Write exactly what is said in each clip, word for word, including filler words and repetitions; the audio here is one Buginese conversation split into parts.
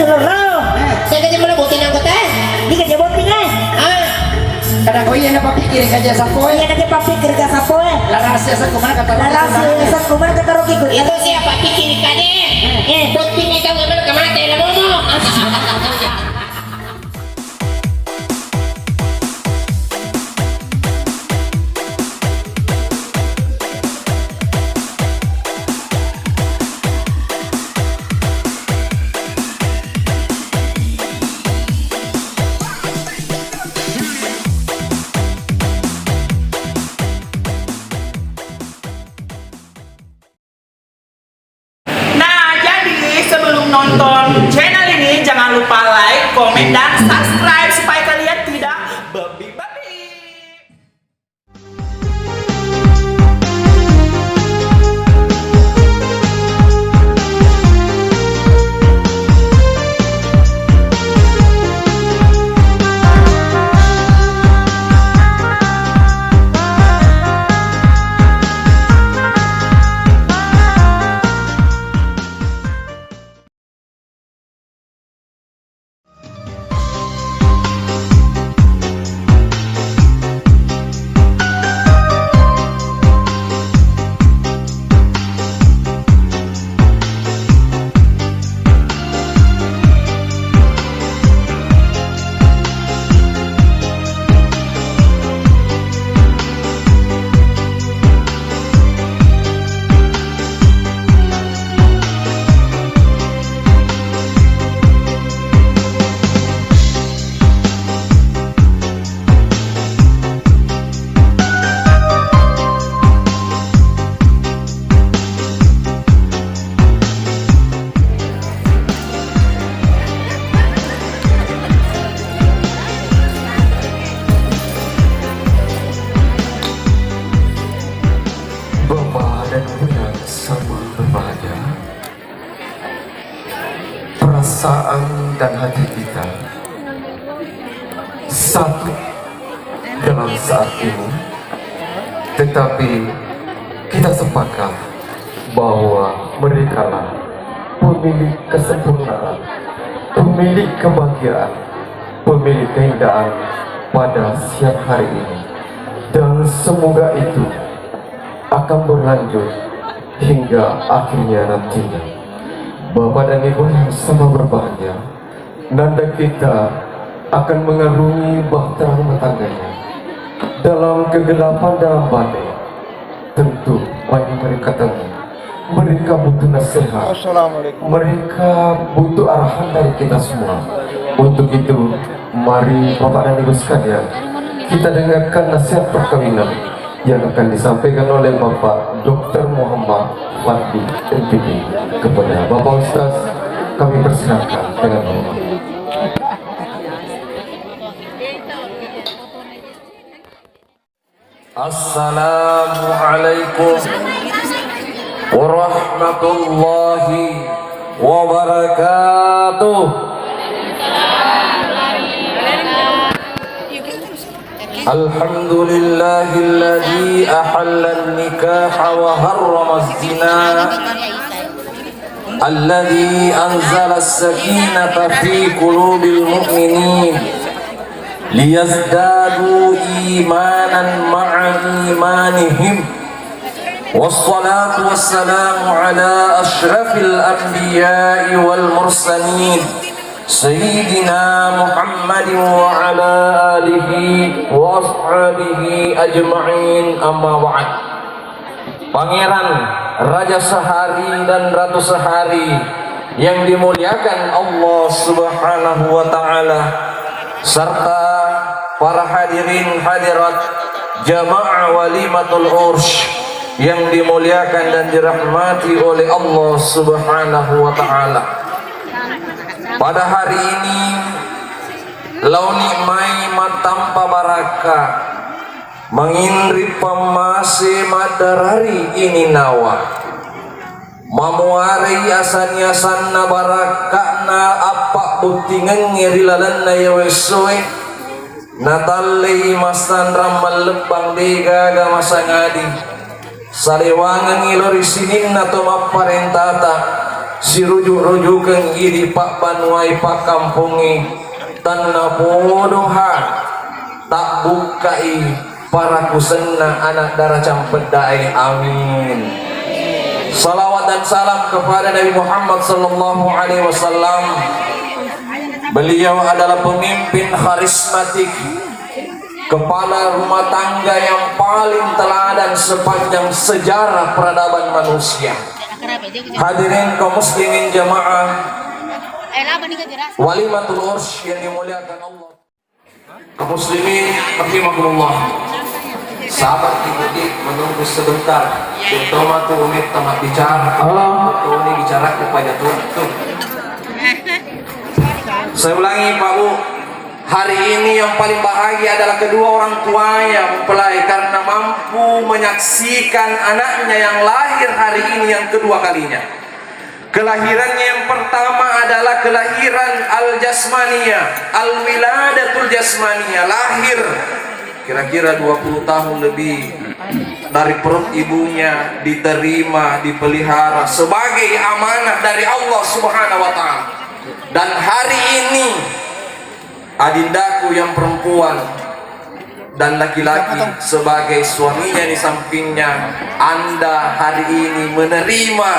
Roro. Saya kerja mana botting anggota? Ini kerja botting, eh? Ah. Kada ko iya na papikir kerja sapo, eh? Iya, kerja papikir kerja sapo, eh? La rahasia sakku mana kata La rahasia sakku mana kata Rocky, Gus? Itu siapa pikir kade? Eh. Botting itu mana kemana, la momo? Nah, jadi sebelum nonton channel ini, jangan lupa like, komen, dan subscribe supaya kalian tidak babi-babi. Bapak dan Ibu yang sama berbahagia, perasaan dan hati kita satu dalam saat ini, tetapi kita sepakat bahwa merekalah pemilik kesempurnaan, pemilik kebahagiaan, pemilik keindahan pada siang hari ini. Dan semoga itu akan berlanjut hingga akhirnya nantinya. Bapak dan Ibu yang sama berbahagia, nanda kita akan mengarungi bahtera rumah tangganya. Dalam kegelapan, dalam badai, tentu banyak mereka temui. Mereka butuh nasihat. Mereka butuh arahan dari kita semua. Untuk itu, mari Bapak dan Ibu sekalian, kita dengarkan nasihat perkawinan yang akan disampaikan oleh Bapak doktor Muhammad Fadli, M P D. Kepada Bapak Ustaz, kami persilakan dengan hormat. Assalamualaikum warahmatullahi wabarakatuh. Alhamdulillahilladzi ahallan nikaha wa harramaz zina. Alladzi anzalas sakinata fi qulubil mu'minin liyazdadu imanan ma'a imanihim. Wassalatu wassalamu ala asyrafil anbiya'i wal mursalin, Sayyidina Muhammadin wa ala alihi wa ashabihi ajma'in, amma ba'd. Pangeran, Raja Sehari dan Ratu Sehari yang dimuliakan Allah Subhanahu wa Ta'ala, serta para hadirin hadirat jamaah walimatul urs yang dimuliakan dan dirahmati oleh Allah Subhanahu wa Ta'ala. Pada hari ini, laoni mai mattampa barakka, manginri pammase maddarari ininnawa. Mamuarei asani-asanna barakka'na appabbuttingengnge ri lalenna iyawe essoe, natallei massanrang mallebbang degaga masangadi. Salewangengngi lao ri sininna to mapparentata, Sirujuk-rujukeng idi pabbanuai pakkampongnge, tennapodoha tabbukkai parakusenna anak dara campeddae. Amin. Salawat dan salam kepada Nabi Muhammad sallallahu alaihi wasallam. Beliau adalah pemimpin karismatik, kepala rumah tangga yang paling teladan sepanjang sejarah peradaban manusia. Hadirin kaum muslimin jamaah walimatul urs yang dimuliakan Allah. Kaum muslimin rahimakumullah. Sabar sedikit, menunggu sebentar. Betoma tu umit tamat bicara. Halo. Betoma ini bicara kepada Tuhan. Tuh. Saya ulangi, Pak Bu. Hari ini yang paling bahagia adalah kedua orang tuanya mempelai karena mampu menyaksikan anaknya yang lahir hari ini yang kedua kalinya. Kelahirannya yang pertama adalah kelahiran al-jasmaniyah, al-wiladatul jasmaniyah, lahir kira-kira dua puluh tahun lebih dari perut ibunya, diterima, dipelihara sebagai amanah dari Allah Subhanahu wa Ta'ala. Dan hari ini adindaku yang perempuan dan laki-laki sebagai suaminya di sampingnya, Anda hari ini menerima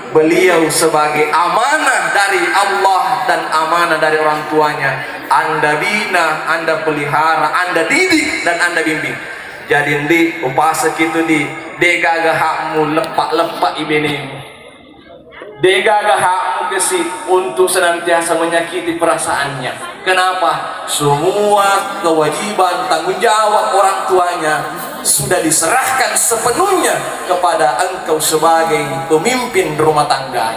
beliau sebagai amanah dari Allah dan amanah dari orang tuanya. Anda bina, Anda pelihara, Anda didik, dan Anda bimbing. Jadi, Ndi, upaseki tu, Ndi, degaga hakmu leppa-leppa ibenemu. Degaga hakmu kesi untuk senantiasa menyakiti perasaannya. Kenapa? Semua kewajiban tanggung jawab orang tuanya sudah diserahkan sepenuhnya kepada engkau sebagai pemimpin rumah tangga.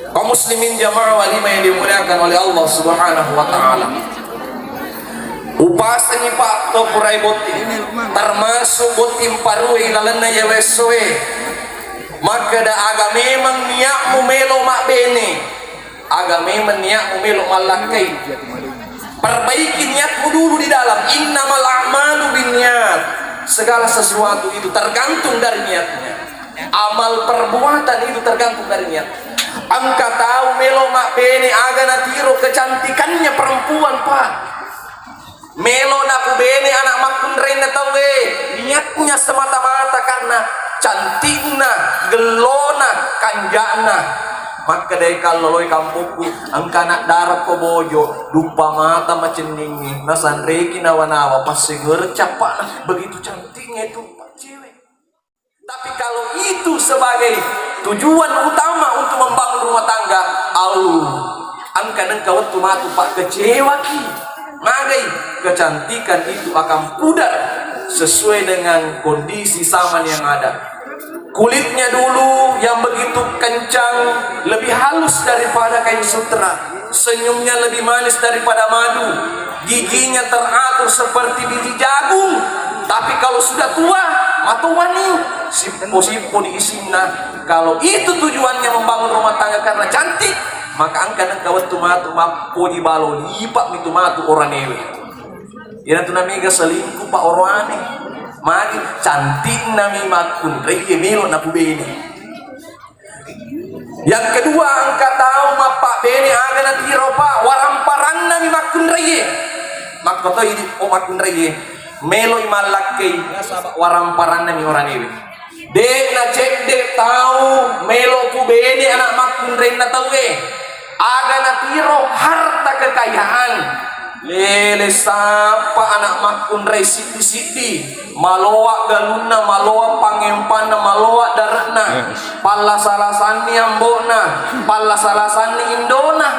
Kaum muslimin jamaah walimah yang dimuliakan oleh Allah Subhanahu wa Ta'ala. Upasengi, Pak, to purai botting, termasuk botting parue ilalenna yawa essoe. Makkeda, aga memang niatmu melo mabbene, aga memang niatmu melo mallakkai. Perbaiki niatmu dulu di dalam. Innamal a'malu binniyat. Segala sesuatu itu tergantung dari niatnya. Amal perbuatan itu tergantung dari niat. Engka tau melo mabbene aga natiro kecantikannya perempuan, Pak. Melo napubene anak makkunrainna tauwe, niatnya semata-mata karena cantikna, gellona, kanja'na. Makkedai kalloloi kampokku, engka anak dara ko Bojo, duppa mata macenningi, nasanreki nawa-nawa, passengereng cappa'na, begitu cantiknya itu, Pak, cewek. Tapi kalau itu sebagai tujuan utama untuk membangun rumah tangga, au, engka nengka wettu matu, Pak, kecewaki. Magai, kecantikan itu akan pudar sesuai dengan kondisi zaman yang ada. Kulitnya dulu yang begitu kencang, lebih halus daripada kain sutra. Senyumnya lebih manis daripada madu, giginya teratur seperti biji jagung. Tapi kalau sudah tua, matoani, sippo-sippo di isinna. Kalau itu tujuannya membangun rumah tangga karena cantik, maka engka nengka wettu matu mappoji balo lipa mitu matu oranewe. Iyanatu namega selingkuh, Pak, oroane. Magi cantikna mi makkunrai melo napubene. Yang kedua, engka tau mappabbene aga natiro, Pak, waramparanna mi makkunraie. Makkotoi idi, oh, makkunraie. Meloi mallakkei nasaba waramparanna mi oranewe. De' nacedde tau melo pubene anak makkunrainna tauwe. Aga natiro harta kekayaan. Lele sappa anak makkunrai siddi-siddi, maloa galunna, maloa pangempanna, maloa dare'na, pallasa-lasanni ambo'na, pallasa-lasanni indona.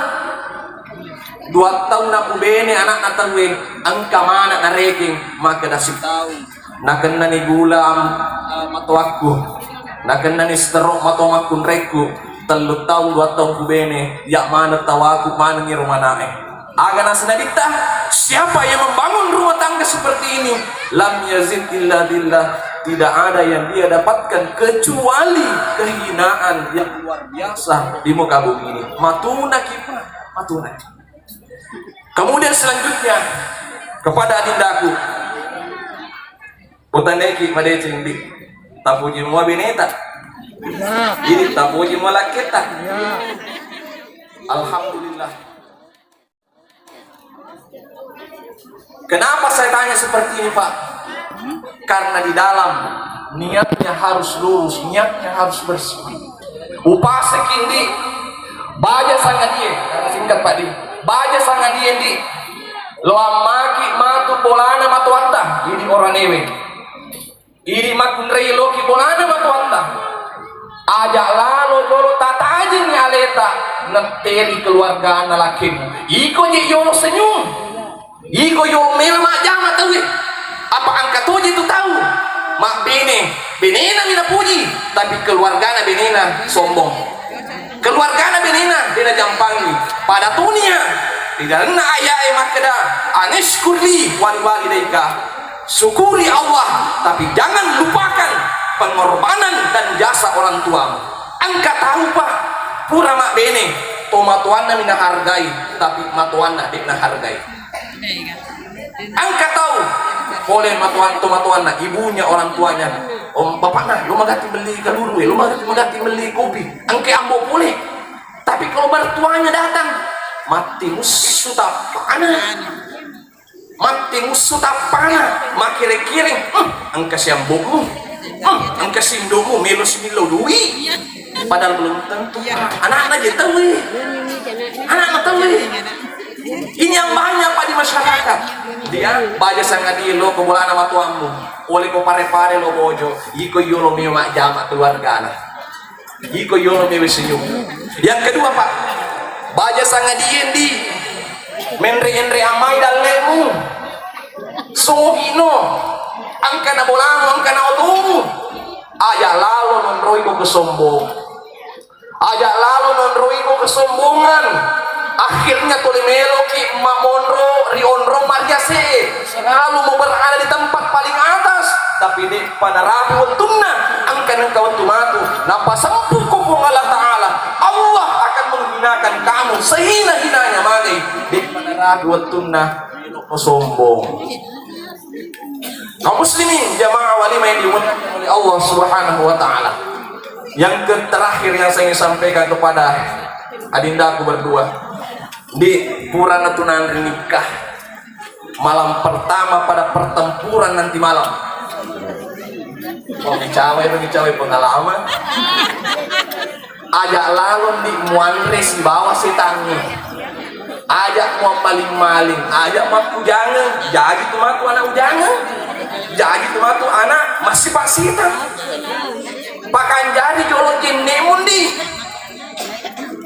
Dua taung napubene anakna tauwe, engka mana narekeng, makkeda sitaung. Nakennani gula am-, eh, matoakku, nakennani stroke matoa makkunraikku, tellu taung, dua taung kubene, ya maneng tawaku, manengngi ro manae. Aga naseng Nabitta, siapa yang membangun rumah tangga seperti ini, lam yazid illa dhillah, tidak ada yang dia dapatkan kecuali kehinaan yang luar biasa di muka bumi ini. Matunaki, Pak, matunaki. Kemudian selanjutnya, kepada adindaku, utaneki madeceng di, tapuji mua beneta. Ini tapuji malakketa. Alhamdulillah. Kenapa saya tanya seperti ini, Pak? Karena di dalam niatnya harus lurus, niatnya harus bersih. Upaseki, Ndi, baja sangadie, karena singkat, Pak, Ndi. Baja sangadie, Ndi. Lo ammaki matu bolana matoatta, idi oranewe. Idi makkunrai loki bolana matoatta. Aja lalo jolo tatajengi aleta, netteri keluargana lakkemu. Iko je yolo senyum. Iko yolo melo majjama tauwe. Apa engka toje tu tau mabbene, benena mi napuji, tapi keluargana benena sombong. Keluargana benena dena jampangi. Pada tunia di dalamna ayae makkeda, "Anishkur li waliwalidaika." Syukuri Allah, tapi jangan lupakan pengorbanan dan jasa orang tuamu. Engka tau, Pak, pura mabbene, tomatoanna mi nahargai, tapi matoanna de' nahargai. Engka tau pole matoan-, tomatoanna, ibunya, orang tuanya, om bapakna, lo magatti melli kaluru, eh, lo magatti, magatti melli kopi, engka ambo pole. Tapi kalau mertuanya datang, matti mussu tappana. Matti mussu tappana, makkireng-kireng, "Hmm, engka si ambo'mu, hmm, engka si indo'mu, melo si millau dui." Padahal belum tentu. Anakna je tauwe. Anakna tauwe. Ini yang banyak, Pak, di masyarakat. Dia baja sangadie lo ko bolana matoammu. Pole ko Pare-Pare lo Bojo, iko yolo melo majjama keluargana. Iko yolo mewe senyum. Yang kedua, Pak, baja sangadie, Ndi, menre-enre amai dallemu. Sogino, engkana bolamu, engkana otomu. Aja lalo nonroi ko kesombong. Aja lalo nonroi ko kesombongan. Akhirnya tuli meloki mamonro ri onrong mariase. Selalu mau berada di tempat paling atas, tapi de'pa narapi wettunna, engka nengka wettu matu, napasempukko Puang Allah Ta'ala, Allah akan menghinakan kamu sehina-hinanya. Magai, de'pa narapi wettunna, sombong. Kaum muslimin, jamaah walimah yang dimuliakan oleh Allah Subhanahu wa Ta'ala. Yang ke-, terakhir yang saya ingin sampaikan kepada adindaku berdua, di purana tunanri nikah. Malam pertama pada pertempuran nanti malam. Oh, ngicawai, ngicawai pengalaman. Aja lalon di muanre sibawa setangnge. Aja muammaling-maling, aja makkujangeng, jaji tu matu anak ujangeng. Jaji tu matu anak masipasitang. Pakanjari jolo jenne mundi.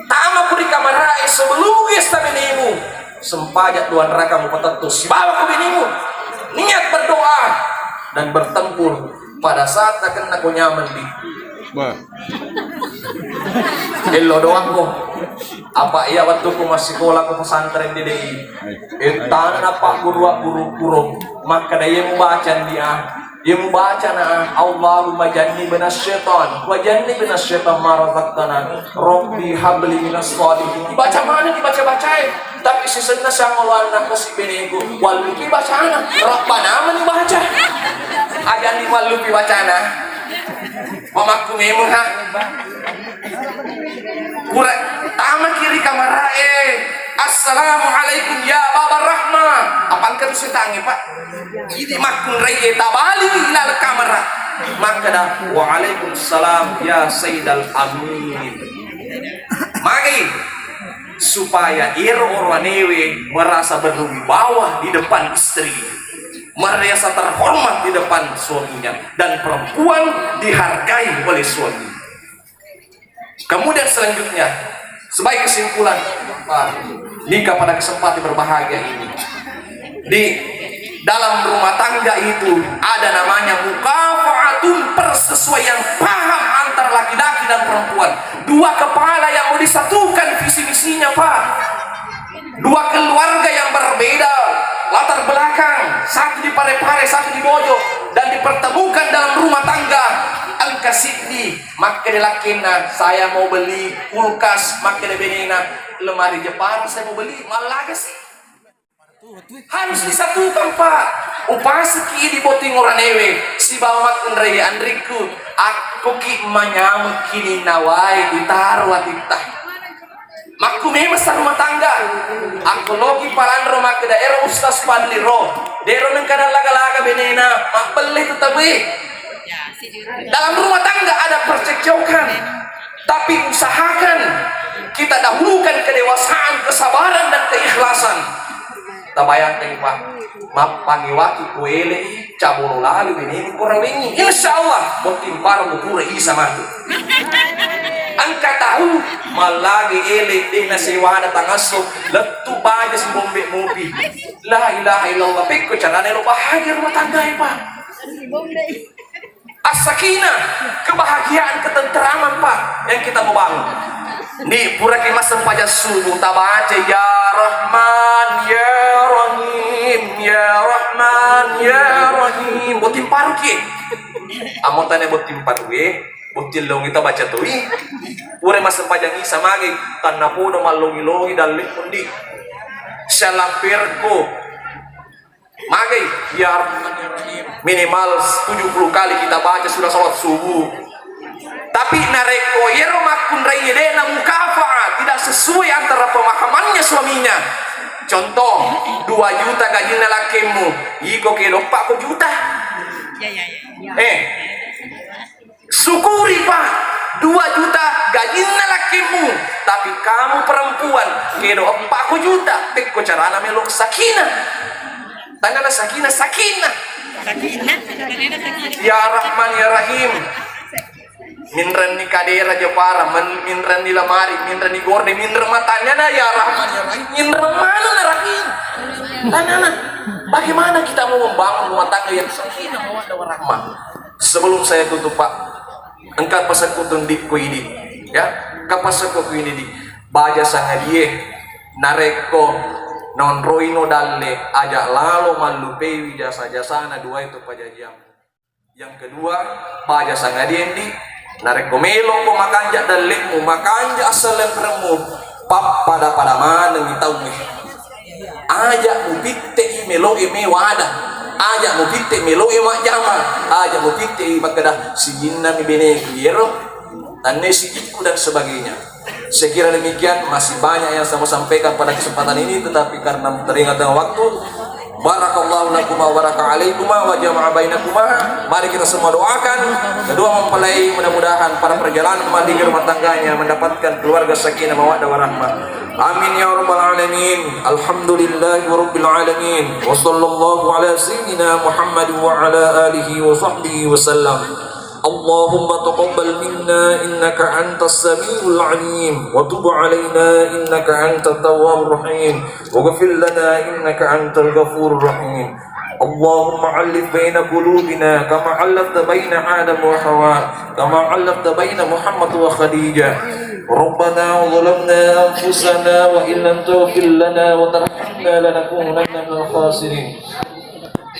Tama ku ri kamarae sebelum esta benemu. Sempaja dua raka mupatettu sibawa ku benemu. Niat berdoa dan bertempur pada saat nakenna ko nyaman di. Ello doang ko. Apa iya waktu ku masih sekolah ku pesantren di D I. Entana apa guru guru guru. Maka daya mubaca dia. Iya mubacana, "Allahumma jannibna syaitan, wa jannibna syaitan ma razaqtana, Rabbi habli minas shalihin." Dibaca mana dibaca-bacae? Tapi sisenna siangoloanna kasi beneku, walluki bacana, Rabbana mani baca. Ajani walluki bacana. Mamakku memeng ha. Pura tamaki ri kamarae. "Assalamualaikum ya Baba Rahma." Apa engka tu setangnge, Pak? Idi makkunraie tabali ri laleng kamara. Makkeda, "Waalaikumsalam ya Sayyidal Amin." Magai supaya ero oroanewe merasa berwibawa di depan istri, merasa terhormat di depan suaminya, dan perempuan dihargai oleh suami. Kemudian selanjutnya, sebagai kesimpulan, Pak, nikah pada kesempatan berbahagia ini, di dalam rumah tangga itu ada namanya mukafaatun, persesuaian paham antar laki-laki dan perempuan. Dua kepala yang mau disatukan visi misinya, Pak. Dua keluarga yang berbeda latar belakang, satu di Parepare, satu di Bojo, dan dipertemukan dalam rumah tangga. Engka siddi, makkeda lakkenna, "Saya mau beli kulkas," makkeda benena, "Lemari Jepara saya mau beli." Mallaga sih. Harus disatukan, Pak. Upaseki idi botting oranewe sibawa makkunrai anrikku. Akkoki manyamekki ninnawae ditaro atitta. Makku memang sarumah tangga. Akko loki palanro makkeda ero Ustaz Pandiro, dero nengka laga-laga benena, mabbelle tu tabe. Dalam rumah tangga ada percekcokan, tapi usahakan kita dahulukan kedewasaan, kesabaran, dan keikhlasan. Tabayangkan, Pak, mappangi watu kuelei cabolo lalu beneni kurawengi. Insya Allah, botting paru pura isa matu. Engka tahu, mallagi ele dena sewana tangasso, lettu baja si bombe mopi. La ilaha illallah, pekko carane lo bahagia rumah tangga, Pak. As-sakinah, kebahagiaan, ketenteraman, Pak, yang kita mau bangun. Ni puraki massempajang subuh, tabaca, "Ya Rahman, ya Rahim, ya Rahman, ya Rahim." Botting paruki. Amo tane botting parue, botting longi tabaca toi. Pura massempajang isa mage, tanna podo mallongi-longi dalle mundi. Sialamperko. Magai, ya Rahman, ya Rahim. Minimal tujuh puluh kali kita baca surah salawat subuh. Tapi narekko iyaro makkunrai de'na mukafa'a, tidak sesuai antara pemahamannya suaminya. Contoh, dua juta gajinna lakkemmu, iko ke loppa ko juta. Eh, Syukuri, Pak, dua juta gajinna lakkimmu, tapi kamu perempuan, kedo eppa ko juta, pekko carana melo sakinah. Tanana sakinah, sakinah. Sakinah. Ya Rahman, ya Rahim. Minrenni kadera jepara, men-, minrenni lamari, minrenni gorde, minreng matanyana, ya Rahman, ya Rahim. Minreng mana na Rahim? Tanana, bagaimana kita mau membangun rumah tangga yang sakinah, mawaddah, warahmah? Sebelum saya tutup, Pak, engka pasakku tundikku idi, ya, engka pasakku ini di baja sangadie, narekko nonroino dalle, aja lalo mallupeiwi jasa-jasana dua itu pajajiang. Yang kedua, baja sangadie di, narekko meloko makanja dallemmu, makanja assalenremmu, pappada-pada manengi tauwe. Aja mupittei meloe mewada, aja mupitte meloe majjama, aja mupittei makkeda sijinna mi beneku yero, tanne sijikku dan sebagainya. Saya kira demikian, masih banyak yang saya mau sampaikan pada kesempatan ini, tetapi karena teringat dengan waktu, barakallahu lakuma wa baraka alaikuma wa jama'a bainakuma. Mari kita semua doakan kedua mempelai, mudah-mudahan pada perjalanan menuju rumah tangganya mendapatkan keluarga sakinah mawaddah warahmah. Amin ya rabbal alamin. Alhamdulillahi rabbil alamin. Wa sallallahu ala sayyidina Muhammad wa ala alihi wa sahbihi wa sallam. Allahumma taqabbal minna innaka antas samiul alim wa tub alaina innaka antat tawwabur rahim. Waghfir lana innaka antal ghafurur rahim. اللهم ألف بين قلوبنا كما ألفت بين آدم وحواء، كما ألفت بين محمد وخديجة. ربنا ظلمنا أنفسنا وإن لم تغفر لنا وترحمنا لنكونن من الخاسرين.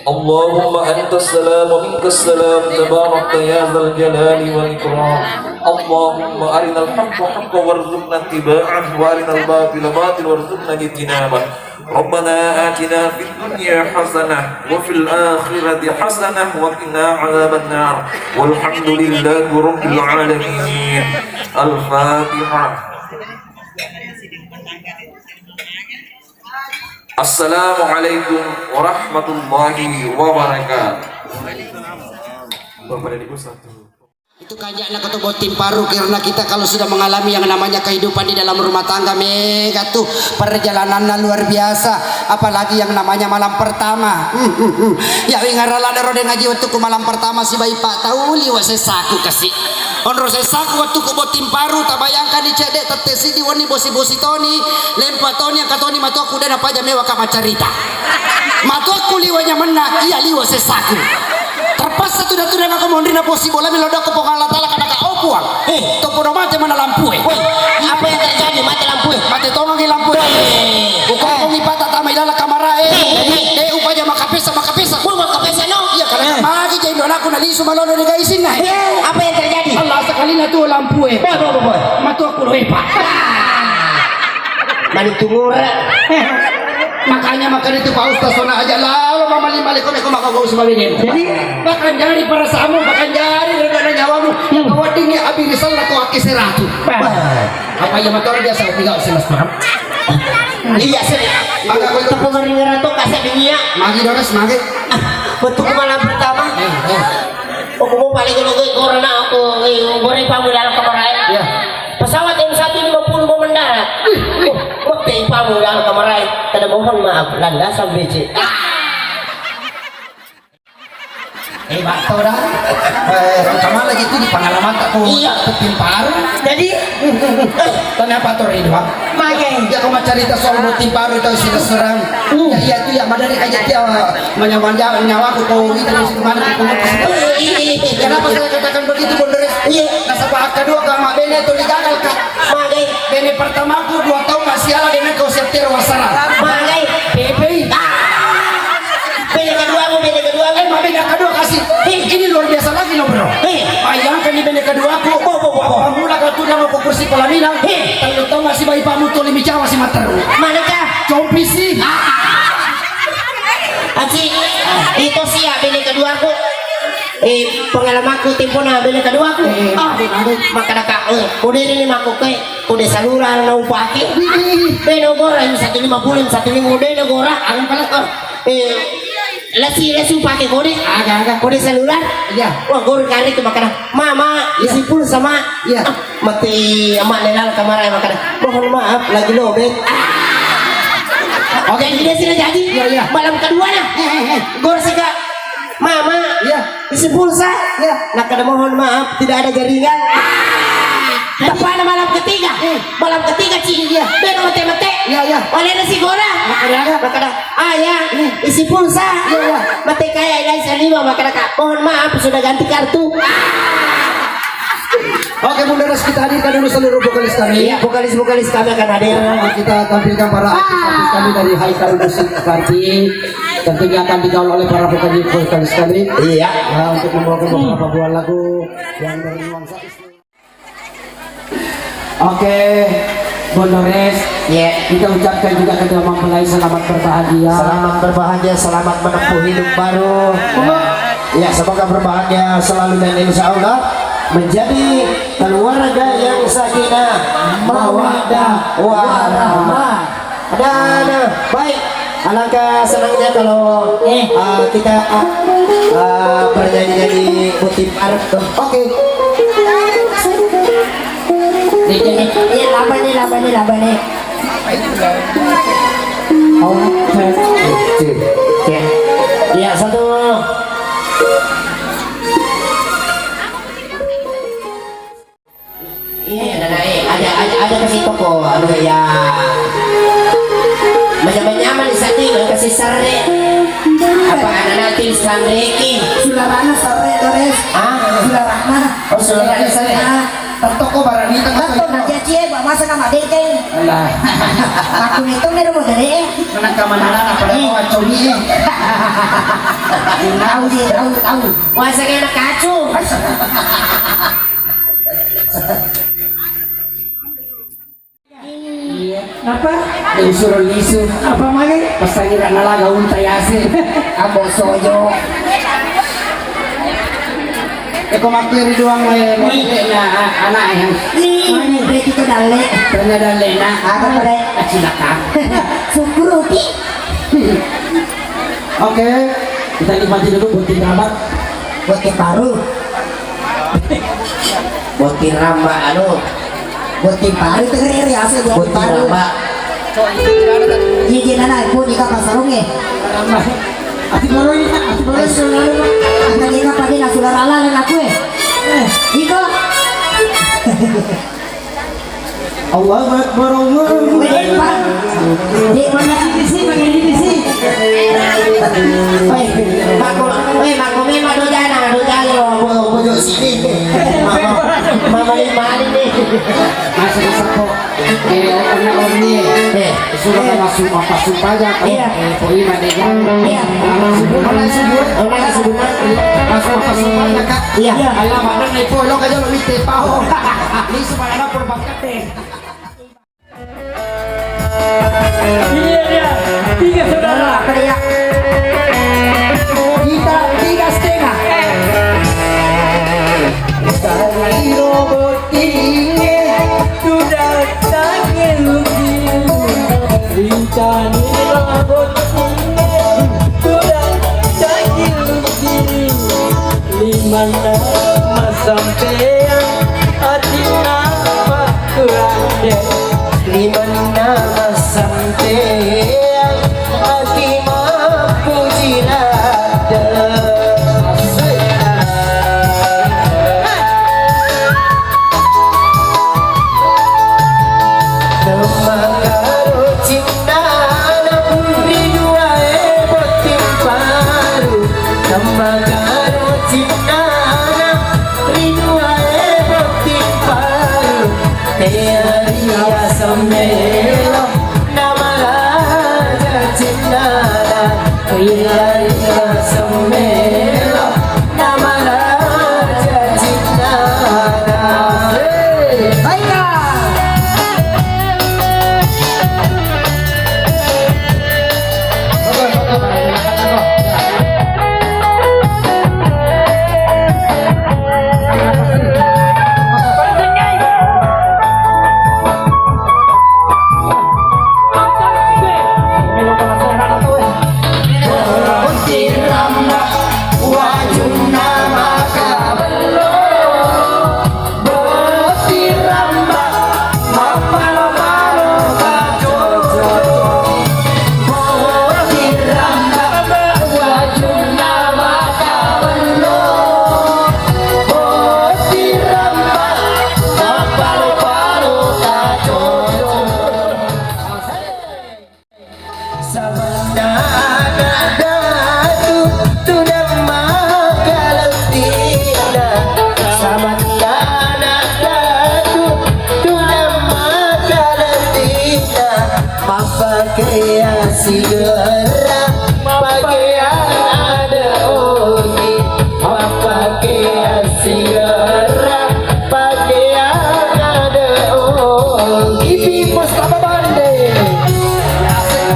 اللهم أنت السلام ومنك السلام، تباركت يا ذا الجلال والإكرام. اللهم أرنا الحق حقا وارزقنا اتباعه، وأرنا الباطل باطلا وارزقنا اجتنابه. ربنا آتنا في الدنيا حسنة وفي الآخرة حسنة وقنا عذاب النار. والحمد لله رب العالمين. الفاتحة. Assalamualaikum warahmatullahi wabarakatuh. Bapak dan Ibu satu. Itu kanja'na ko tu botting paru, karena kita kalau sudah mengalami yang namanya kehidupan di dalam rumah tangga, mega tu perjalananna luar biasa, apalagi yang namanya malam pertama. Ya, ingara ladde ro de ngaji wettukku malam pertama sibawa ippa tau liwe' sessaku kasi. Onro sessaku wettukku botting paru, tabayangkanni cedde' tette siddi wenni bosi-bosi toni, lempa toni, engka toni matoakku de' napaja mewaka maccarita. Matoakku liwe' nyamenna, iya liwe' sessaku. Terpaksa tuda-tudangakko monrinna Puang Sibola, melo doakko Puang Allah Taala, kadaka, "Oh Puang, eh, to podo mate mana lampue." Woi, apa yang terjadi? Mate lampue? Mate tongangi lampue. Woi. Ukokkongi pata tama ilalang kamarae. Eh, eh. Eh, upaja makapesa, makapesa. Woi, makapesa no? Iya, kadaka, eh, magi jai ndo anakku nalisu malono di gaisinna. Eh, apa yang terjadi? Allah, sakalina tu lampue. Woi, woi, woi, woi. Matoakku loe, Pak. Mani tungura. Makanya, makanya itu Pak Ustaz, sona aja lalo mamali-mali ko meko maka gau sumawinemu. Jadi? Bahkan jari perasaanmu, bahkan jari reda nyawamu. Yang weddingngi abi risallah ko akke seratu. Bah. Apa iya motor biasa kopi gak usah mas paham? Iya sih. Maka kau itu tepung ringeran tuh kasih dunia. Magi Dores, magi. Bentuk malam pertama. Eh, eh. Aku mau paling kalau gue corona aku, eh, goreng pamu dalam kamar air. Iya. Pesawat M satu lima puluh mau mendarat. Wih, wih. Waktu pamu dalam kamar air. Kada mohon maaf, landasan B C. Eh, bakto dah. Eh, sama lagi itu di pengalaman tak mau. Iya. Tim baru. Jadi, tanya apa tuh Ridwan? Makai. Dia kau mau cerita soal mau tim baru itu si restoran. Hmm. Ya, iya itu ya, madari aja dia. Manya-manya nyawaku kau gitu, terus kemana aku mau ke situ. Kenapa saya katakan begitu, Bondores? Iya. Nasaba kedua gama bene itu digagal, Kak. Magai. Bene pertamaku dua tahun masih ala dengan kau setir wasara. Magai. Bebe. Ah. Bene kedua mu, bene kedua mu. Eh, ma bene kedua kasih. Eh, ini luar biasa lagi loh, bro. Eh. Bayangkan ini bene kedua aku. Bo, bo, bo, bo. Pemula kau tuh nama kursi pelaminan. Eh. Terlalu tahu masih bayi pamu tuli micawa si materu. Manakah? Compi sih. Ah. Aci, itu sih ya bini keduaku. Eh, pengalamanku tempo na bini keduaku. Eh, ah, aduh, aduh. Maka daka, eh, kode ini mako ke, kode salura na upake. Beno gora yang satu lima bulan, satu minggu beno gora. Akan pala, oh, eh, lesi, lesi upake kode. Aga, aga. Kode salura. Iya. Wah, gor kari ke makana. Mama, iya. Isi pulsa, Ma. Iya. Ah, mate ama' nelal kamar ae makana. Mohon maaf, lagi lobet. Ah. Oke, jadi sini jadi. Iya, iya. Malam kedua nah. Eh, eh, eh. Gor sika. Mama. Iya. Isi pulsa. Iya. Nah, kada mohon maaf, tidak ada jaringan. Ah. Tepana malam ketiga. Eh. Malam ketiga, Ci. Iya. Beno mate-mate. Iya, iya. Oleh nasi goreng. Makanya. Makanya. Ah, ya. Iya. Isi pulsa. Iya, iya. Mate kaya ilai salima, makanya, Kak. Mohon maaf, sudah ganti kartu. Oke, Bunda Ras, kita hadirkan dulu seluruh vokalis kami. Iya, vokalis-vokalis kami akan hadir. Kita tampilkan para artis-artis kami dari Haikal Musik Party. Tentunya akan digaul oleh para vokalis, vokalis kami. Iya. Ya, untuk membawakan beberapa buah lagu yang bernuansa. Oke, Bondores. Iya. Kita ucapkan juga kedua mempelai selamat berbahagia. Selamat berbahagia, selamat menempuh hidup baru. Iya. Ya, semoga berbahagia selalu dan insya Allah menjadi keluarga yang sakinah, mawaddah, warahmah. Dan, eh, baik, alangkah senangnya kalau, eh, eh, kita, eh, eh, bernyanyi-nyanyi Butim Arep tuh. Oke. Nih, nih, nih. Iya, laba nih, laba nih, laba nih. Oh, oke. Iya, satu. Iya, ada, eh, ada, ada, ada kasih toko, anu ya. Manyamang-nyamang di satu, eh, kasih sarre. Apa anak nanti sarreki? Sularana sarre, Dores. Ah? Sularana. Oh, sularana sarre. Ah. Tetto ko barang itu. Tetto na jaji, eh, Pak, masa ka mabengkeng? Alah. Aku itu nih rumah gede, eh. Mana kamanaran apa ada. Eh. Mau acungi, eh. Tahu dia, tahu, tahu. Masa kayak anak kacung. Iya. Apa? Yang suruh lisu. Apa mage? Pesangi rak nalaga unta yase. Ambo sojo. Eko makkiri doang, eh, makkiri na, a-, anak, eh. Nih, mage? Berarti itu dalle. Pernah dalle, nak. Apa, Bre? Kacilaka. Syukuruki. Oke, kita nikmati dulu buat kita, Bang. Buat kita baru. Botting ramba, anu. Botting paru itu ngeri-ngeri asli botting paru. Botting ramba. Iya, iya, nana, aku nikah pasarung ya. Ramba. Ati baru ini, ati baru ini, saudara. Anda nikah pada nasi lara ala dan aku ya. Eh. Iko. Allahu Akbar, Allahu Akbar. Weh, Pak. Dek, mana D V C, mana D V C? Weh, Pak, kok, weh, Pak, kok memang dojana, dojana, lo, lo, pojok sini. Mama, mama, mama, ini. Masuk ke sepo. Eh, kena orni. Eh. Sudah masuk, masuk saja. Iya. Eh, kok ini ada yang. Iya. Masuk, masuk, masuk. Masuk, masuk, masuk, Kak. Iya. Alamak, nang ipo, lo kaja lo mite pao. Ini semua anak perbankan deh. Iya, iya. Tiga, Limanna massampeang atinna pakkuranne. Limanna massampeang ati mappuji ladde. Asik. Temmakaro cinnana ri duae botting paru. Temmakaro cinnana ri duae botting paru. Tearia semmelo namaraja cinnana. Tearia semmelo namaraja cinnana. Baiklah. Wajunna makabello. Bottiramba, mappalo-palo kacoco. Bottiramba, wajunna makabello. Bottiramba, mappalo-palo kacoco. Samanna anak datu tudang makalebbina. Samanna anak datu tudang makalebbina. Mappakeang sigara, pakeang ada ogi. Mappakeang sigara, pakeang ada ogi. Ipi Mustafa Bande. Asik.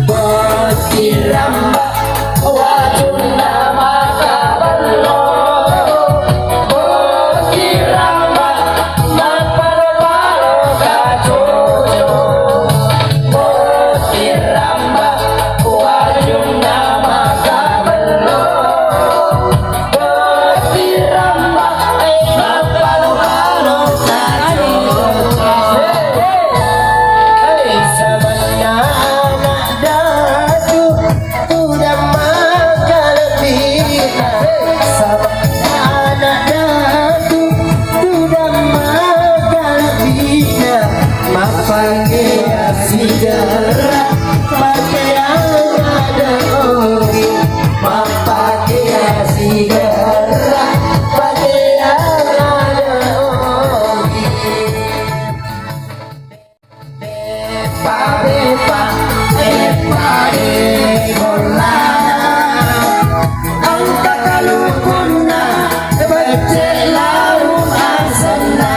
Bottiramba, wajunna makabello. Bottiramba, mappalo-palo kacoco. Bottiramba, wajunna makabello. Mappake asigara, pakeang ada ogi. Mappake asigara, pakeang ada ogi. Beppa, beppa, beppa de gollana. Engka kalukunna, becce laung asenna.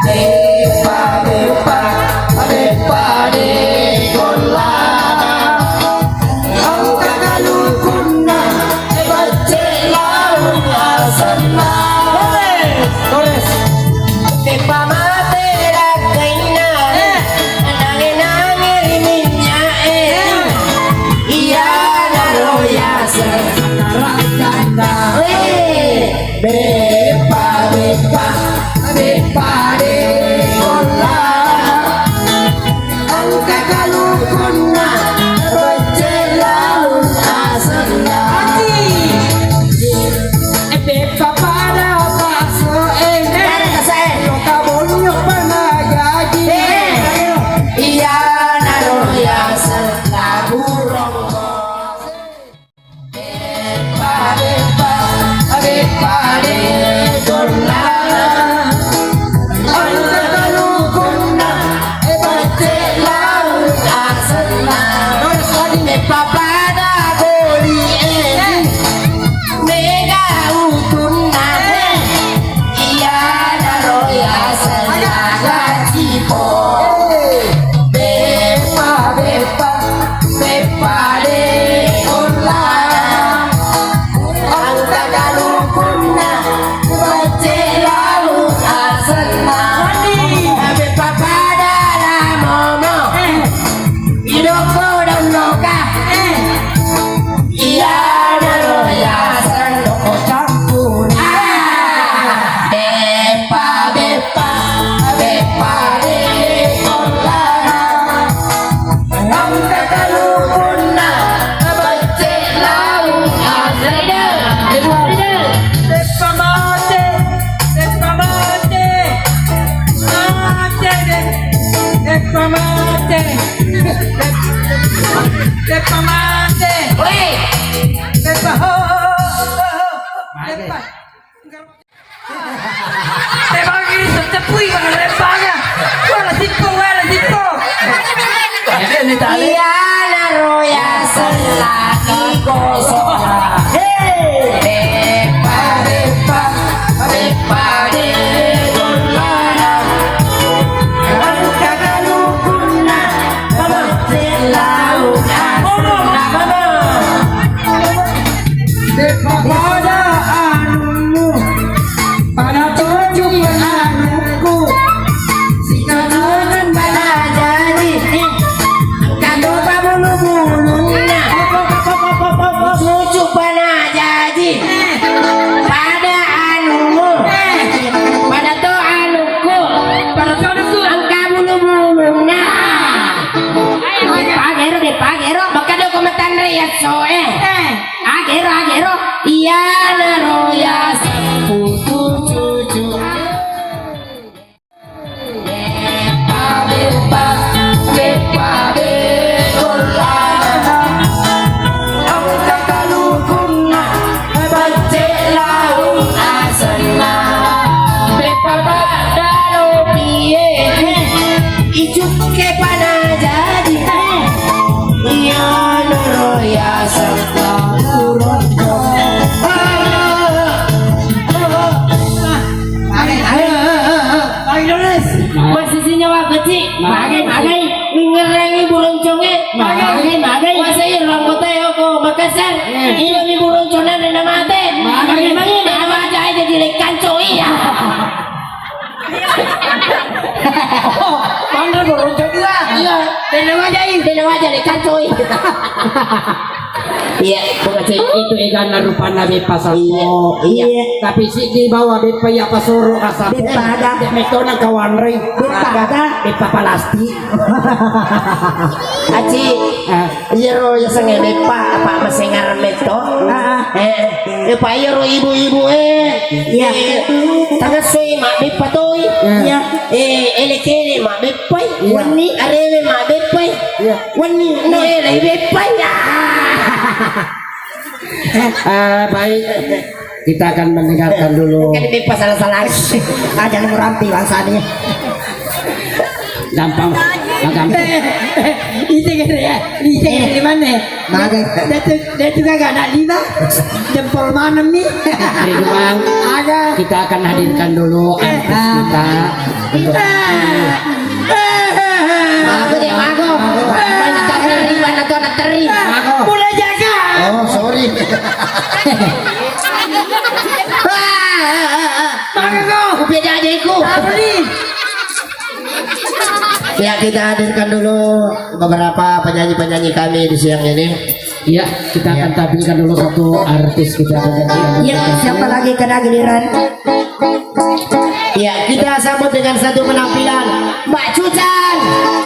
Beppa, beppa, beppa de Beppa, beppa, beppa de' ollana. Engka kalukunna, becce' lalu asenna. Beppa pada la momo. Idoko daun loka. Iyanaro yaseng doko campur. Ah, beppa, beppa, beppa de' ollana. Engka kalukunna, becce' lalu asenna. Beppa mate, beppa mate, mate de', beppa mate. Beppa mate. Oi. Beppa ho. Beppa. Beppa gini tercepui pada beppa ya. Wala sippo, wala sippo. Iya naro ya selagi kosong. Hei. Beppa, beppa, beppa de' ollana. Engka kalukunna. Pada anummu, pada toju anukku, sikaluan pada jaji, engka to pabulu-bulunna, cucu pada jaji, pada anummu, pada to anukku, pada to anukku, engka bulu-bulunna. Deppa gero, deppa gero. Makkeda ko matanre yassoe. Eh. Agero, agero. Iyanaro yaseng putu cucu. Beppa, beppa, beppa de' ollana. Engka kalukunna. Becce' lalu asenna. Beppa pada lopi e. Icukke pada jaji. Iyanaro yaseng papuronto. Ayo, ayo, ayo, ayo. Ayo, Doris. Masih nyawa kecil. Magai, magai. Ngerangi buronconge. Magai, magai. Wasai rambutnya yoko Makassar. Iya mi buroncona dena mate. Magai, magai. Dena waja aja dilekkan coy. Oh, pandai buronco dua. Iya. Dena waja, dena waja lekkan coy. Iya, pokoknya itu egana rupanna beppa sappo. Iya, iya. Tapi siddi bawa beppa iya pasoro kasappo. Beppa aga? Dek metona kawanrei. Beppa aga? Beppa palasti. Aci, eh, iyaro yasengnge beppa apa masengar metto? Ah, ah. Eh, eh, pa iyaro ibu-ibu e. Iya. Eh, tangassoi mabbeppa toi. Iya. Eh, ele-kele mabbeppai. Iya. Wenni arewe mabbeppai. Iya. Wenni no ele beppai. Ah. Eh, baik. Kita akan mendengarkan dulu. Kan ini pasal-salah. Aja nemu rampi bangsanya. Gampang, gampang. Itu kan ya, itu kan di mana? Magai. Dia tuh, dia tuh kagak ada lima. Jempol mana mi? Ridwan. Ada. Kita akan hadirkan dulu artis kita. Untuk Mago deh, mago. Mana teri, mana tuh anak teri? Mago. Mulai jaga. Oh, sorry. Mago. Kupeda aja iku. Apa nih? Ya, kita hadirkan dulu beberapa penyanyi-penyanyi kami di siang ini. Iya, kita akan tampilkan dulu satu artis kita. Iya, siapa lagi kena giliran? Iya, kita sambut dengan satu penampilan Mbak Cucan.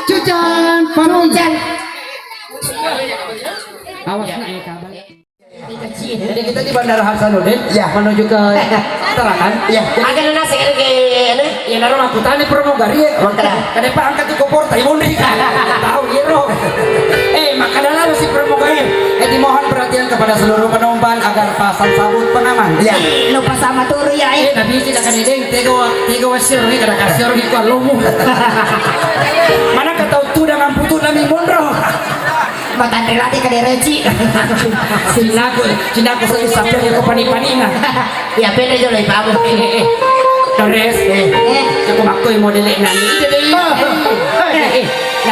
Cucan, Cucan. Awas, nak, ya, kabar. Jadi kita di Bandara Hasanuddin, ya, menuju ke Tarakan. Ya. Agak nasi kayak ini. Ya, naro aku tanya pramugari ya. Makanya. Kenapa angkat itu kopor, tai mondri? Tahu, iro. Eh, makanya lalu si pramugari. Eh, dimohon perhatian kepada seluruh penumpang agar pasang sabuk pengaman. Ya. Lo pasang motor ya, eh. Eh, tapi tidak akan ideng, tego, tego wasir nih, kada kasir gitu, alomu. Mana kata utuh dengan putu nami mondro. Matanre lagi ke dereci. Cinaku, cinaku saya sampai ke pani-panina. Ya, pede jolo ipamu. Eh, eh, eh. Dores. Eh. Eh. Aku makoi modele nani.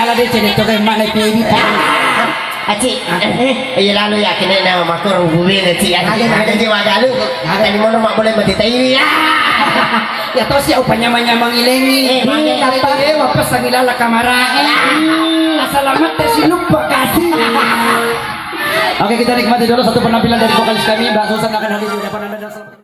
Ala de cene to kai mana piedi. Aci, eh, iya lalu ya kene na makor hubungi na ci. Ada, ada je wagalu. Tadi mono mak boleh mati taiwi ya. Ya to sia upanyamang-nyamang ilengi. Eh, mane. Iya, kata de wapes lagi lala kamara. Eh, asalamat teh si lupa kasih. Oke, kita nikmati dulu satu penampilan dari vokalis kami, Mbak Susan akan hadir di hadapan Anda dan selamat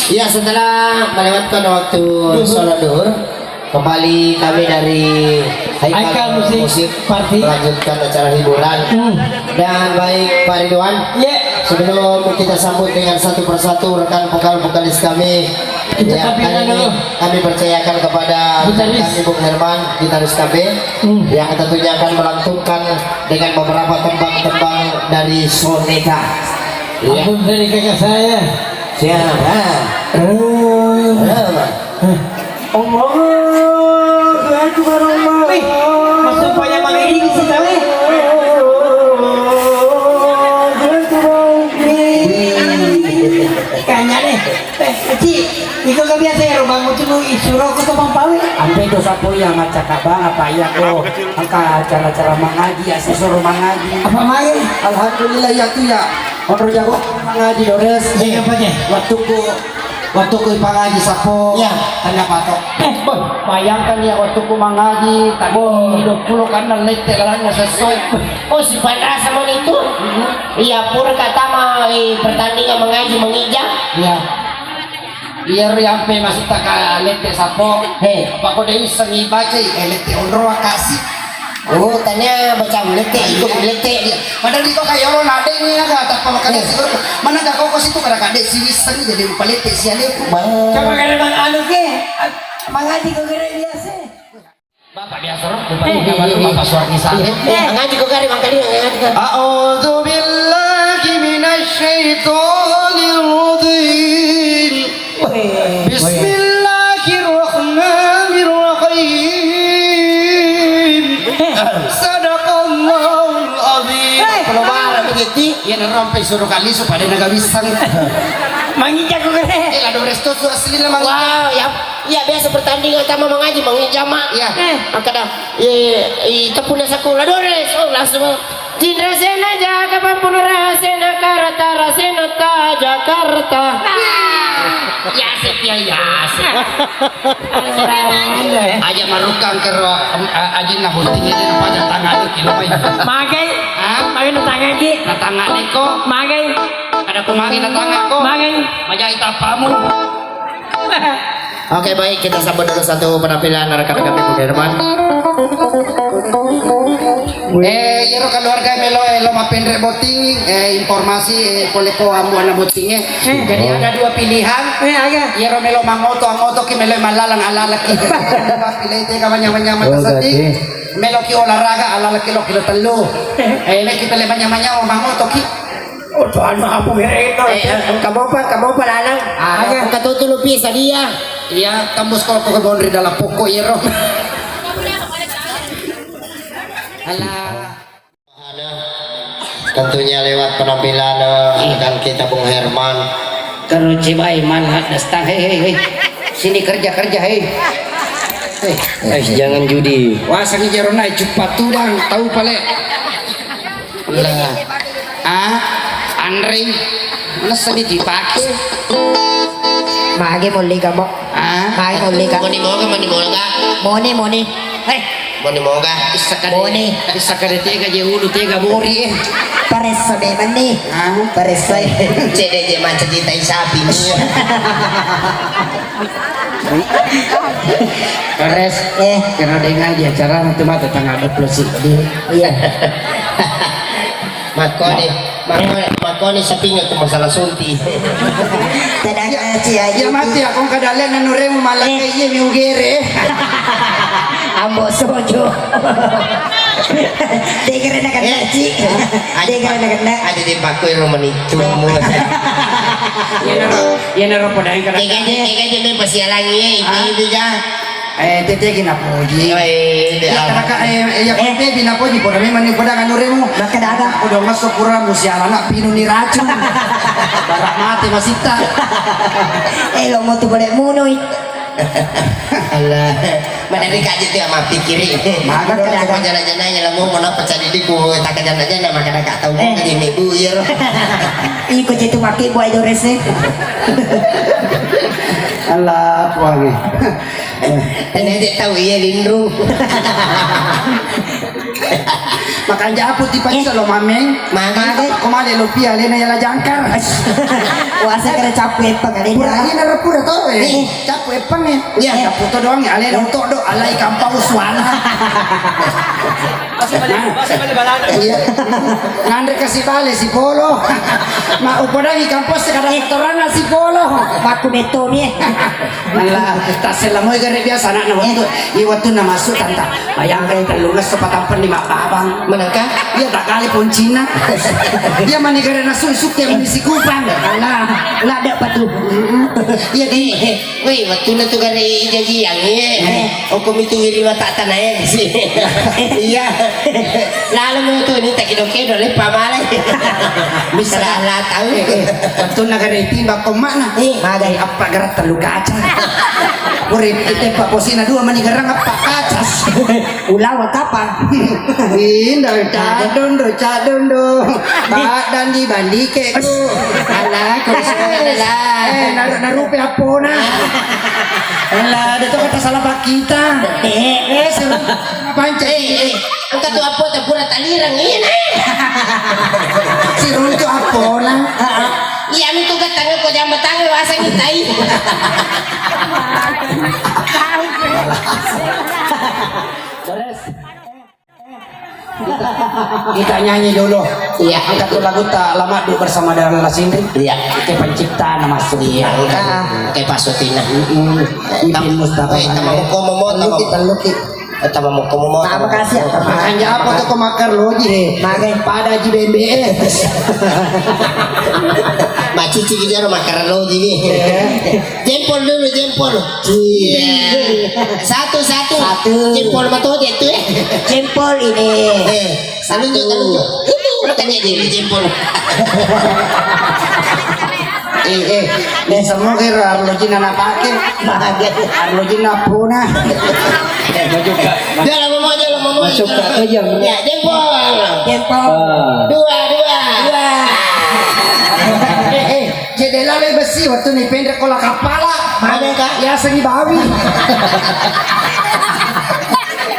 Iya, setelah melewatkan waktu sholat duhur, kembali kami dari Haikal Haikal Musik Musik Party. Melanjutkan acara hiburan. Hmm. Dan baik Pak Ridwan, Iya. sebelum kita sambut dengan satu persatu rekan vokal-vokalis kami, Kita ya, tampilkan kali ini dulu. kami percayakan kepada Gitaris. kami Bung Herman, gitaris kami, Hmm. yang tentunya akan melantunkan dengan beberapa tembang-tembang dari Soneka. Iya. Ampun dari kakak saya. Siapa? Eh. Siapa? Allahu Akbar, Allah. Wih, masuk banyak Bang Edi di situ, wih. Allahu Akbar. Wih. Kanya deh. Eh, Ci, iko gak biasa ya, Bang, itu lu isuro ke Topang Pawe. Ampe dosa po ya, macam apa, apa ya, kok. Angka acara-acara mangaji, ya, sisoro mangaji. Apa mai? Alhamdulillah, ya, tu, ya. Onro jago mangaji, Dores. Iya, apa, Ci? Waktuku, waktuku ipangaji sapo. Iya. Tanya patok. Eh, boy, bayangkan ya, waktuku mangaji, tak Boy. dua puluh karena lete lalanna sesuai. Oh, sifat rasa mau itu? Mhm. Iya, pura kata mah, eh, pertandingan mangaji, mangija. Iya. Iyaro yampe masita ka lette sapo. He. Apa ko de issengi bacai, eh, lette onroa kasi. Oh, tania baca lette, ikut lette. Iya. Padahal iko kayak olo nadeng ya, kata apa makanya Eh. sih, mana gak kau kasih tuh, kadang kadek si wissengi jadi lupa lette si aleku. Bang. Coba kada bang anu ke, mangaji kau kira biasa. Bapak biasa roh, Bapak Eh, Bapak eh, eh. Bapak Suwarni Saleh. Eh, ngaji kok kari mangkali ngaji kok. A'udzu billahi minasy syaithanir rajim. Eh. Bismillahirrahmanirrahim. Eh. Sadaqallahul azim. Eh. Kalau marah begitu, ya, nerompe suruh kali supaya naga wisang. Manginjak gue. Eh, lado resto su asli lah, Mang. Wow, ya. Iya, biasa pertandingan tama mangaji, mangaji jama. Iya. Eh. Angkada, eh, i tepuna sakola Dores. Oh, langsung. Cinra sena jaga pampuna rasena karata rasena ta Jakarta. Ah. Ya, asik, ya, ya, asik. Aja marukang kero, em, a-, aja nah hunting ini pada tangan kilo mai. Magai. Hah? Magai na tangan ki. Na tangan neko. Magai. Ada kumari na tangan ko. Magai. Majai tapamu. Oke, baik, kita sambut dulu satu penampilan rekan-rekan Ibu Herman. Eh, iyaro keluarga melo, eh, lo mapenre botting, eh, informasi, eh, pole ko ambu anak botting, eh. Eh. Jadi ada dua pilihan. Eh, aga. Iyaro melo mangoto, angoto ki, melo malalang, alalaki. Pilih tega manyamang-nyamang Oh, kasati. berarti. Melo ki olahraga, alalaki lo kilo tellu. Eh, meki pele manyamang-nyamang mangoto ki. Oh, Tuhan, maaf, Bu, ya, itu. Eh, eh, kamu apa? Kamu apa, Lanang? Ah, Oke. Buka tutu lupi sadia. Iya, tembus kok ke Bondri dalam pokok, iya, Ro. Alah. Tentunya lewat penampilan, eh, rekan kita Bung Herman. Karo cebai malah dasta, hei, hei, hei. Sini kerja, kerja, hei. Hei. Eh, jangan judi. Wah, sangi jarona, cupat tudang, tahu pale. Lah. Ah, Andre. Mana sedih dipakai? Mage molli kamu. Ah? Mage molli ka. Moni moga, moni moga. Moni, moni. Hei. Moni moga. Issa kade. Moni. Issa kade tega je ulu, tega bori, eh. Paressa memang nih. Ah? Paressa, eh. Cede je manca cintai sapi. Beres. Eh. Kena dengar di acara itu mah tetangga dua puluh sih. Iya. Makkoni, makkoni, makkoni sapinga ku masalah sunti. Tadang, eh, ci, ayo. Iya, mati aku kada lihat nanuremu malah. Eh. Kayak iya mi ugere. Ambo sojo. Degere na kena, ci. Degere na kena. Ada di bakku yang menitu. Iya, naro, iya, naro, podain kada. Tega je, tega je, me pasialangi, eh, ini, ini, ja. Eh, tete ki napoji. Eh, iya, kadaka, eh, iya, eh, pepi napoji, poda memang ni poda kanuremu. Maka dada. Poda maso pura musiala na pinu ni racun. Barak mate masitta. Eh, lo mau tu boleh munui. Allah. Mana ni kaji tu ama pikiri. Maka dada. Jana-jana ya lamo mau napa cari di ku tak jana-jana maka dada tahu mau jadi ibu ya. Iko cetu pakai buai dorese. Allah, puangi. Tanya aja tahu iya lindrung. Makanja apu tipa iso lo mameng. Mage. Ko male lo pia lena yala jangkar. Wasa kena capu epang kali. Pura ina pura to, eh. Eh. Capu epang, eh. Iya. Capu to doang ya, alena utok do alai kampau suana. Iya. Nganre kasi bale si polo. Ma upodangi kampus kada torana si polo. Baku metoni. Lah, tasella moi gare biasa anakna waktu, eh, i waktu na masuk tanta. Bayangkan tellungesso patampenni mabbabang. Manengka? Iya, tak kali poncina. Iya, mani gare nasu isuk ya mani sikupang. Lah, lah, ada apa tuh? Iya, di, eh, woi, waktu na tu gare jaji yang, eh. Eh. Oko mitu wiri mata tanah, eh, sih. Iya. Lalu mau tu ni tak kido-kido le pamalai. Bisa lah, lah tahu. Eh, eh. Waktu na gare timbang ko mana? Eh. Magai apa gerak telu kaca. Urip kita pak posina dua mani gerang apa kaca. Ulawa kapang. Indo, cadon do, cadon do. Pak dandi bandi keku. Alah, kau salah. Eh, naru-naru pe apona. Alah, ada tu kata salah pak kita. Eh. Eh, salah. Panca. Eh, eh. Engka tu apa tak pura talirang ini. Si runtu apona. Iya, mi tu gatang ko jamba tangan wasangi tai. Kita, kita nyanyi dulu. Iya. Angkat tu lagu tak lama dulu bersama dengan Lasindri. Iya. Kita pencipta nama sendiri. Iya. Angkat. Kayak Pak Sutina. Mm-mm. Ipin Mustafa. Eh, tambah mau komo, mau tambah. Luki, luki. Eh, tambah mau komo, mau tambah. Makasih ya. Makanya apa tuh kau makar loji, eh? Magai. Pada ji bembe, eh. Macici gitu ya, makar loji, eh. Iya. Jempol dulu, jempol. Iya. Satu, satu. Satu. Jempol matoje tu, eh. Jempol ini. Eh, salunjuk, salunjuk. Ini, tanya dia, ini jempol. Eh, eh, eh, semua kira arlojina na pake. Arlojina puna. Eh, maju, Kak. Jalan, Momo, jalan, Momo. Masuk, Kak, aja. Ya, jempol. Jempol. Ah. Dua, dua. Dua. Eh, eh. Jendela le besi, waktu ni pendek kola kapala. Mana, Kak? Ya, seni bawi.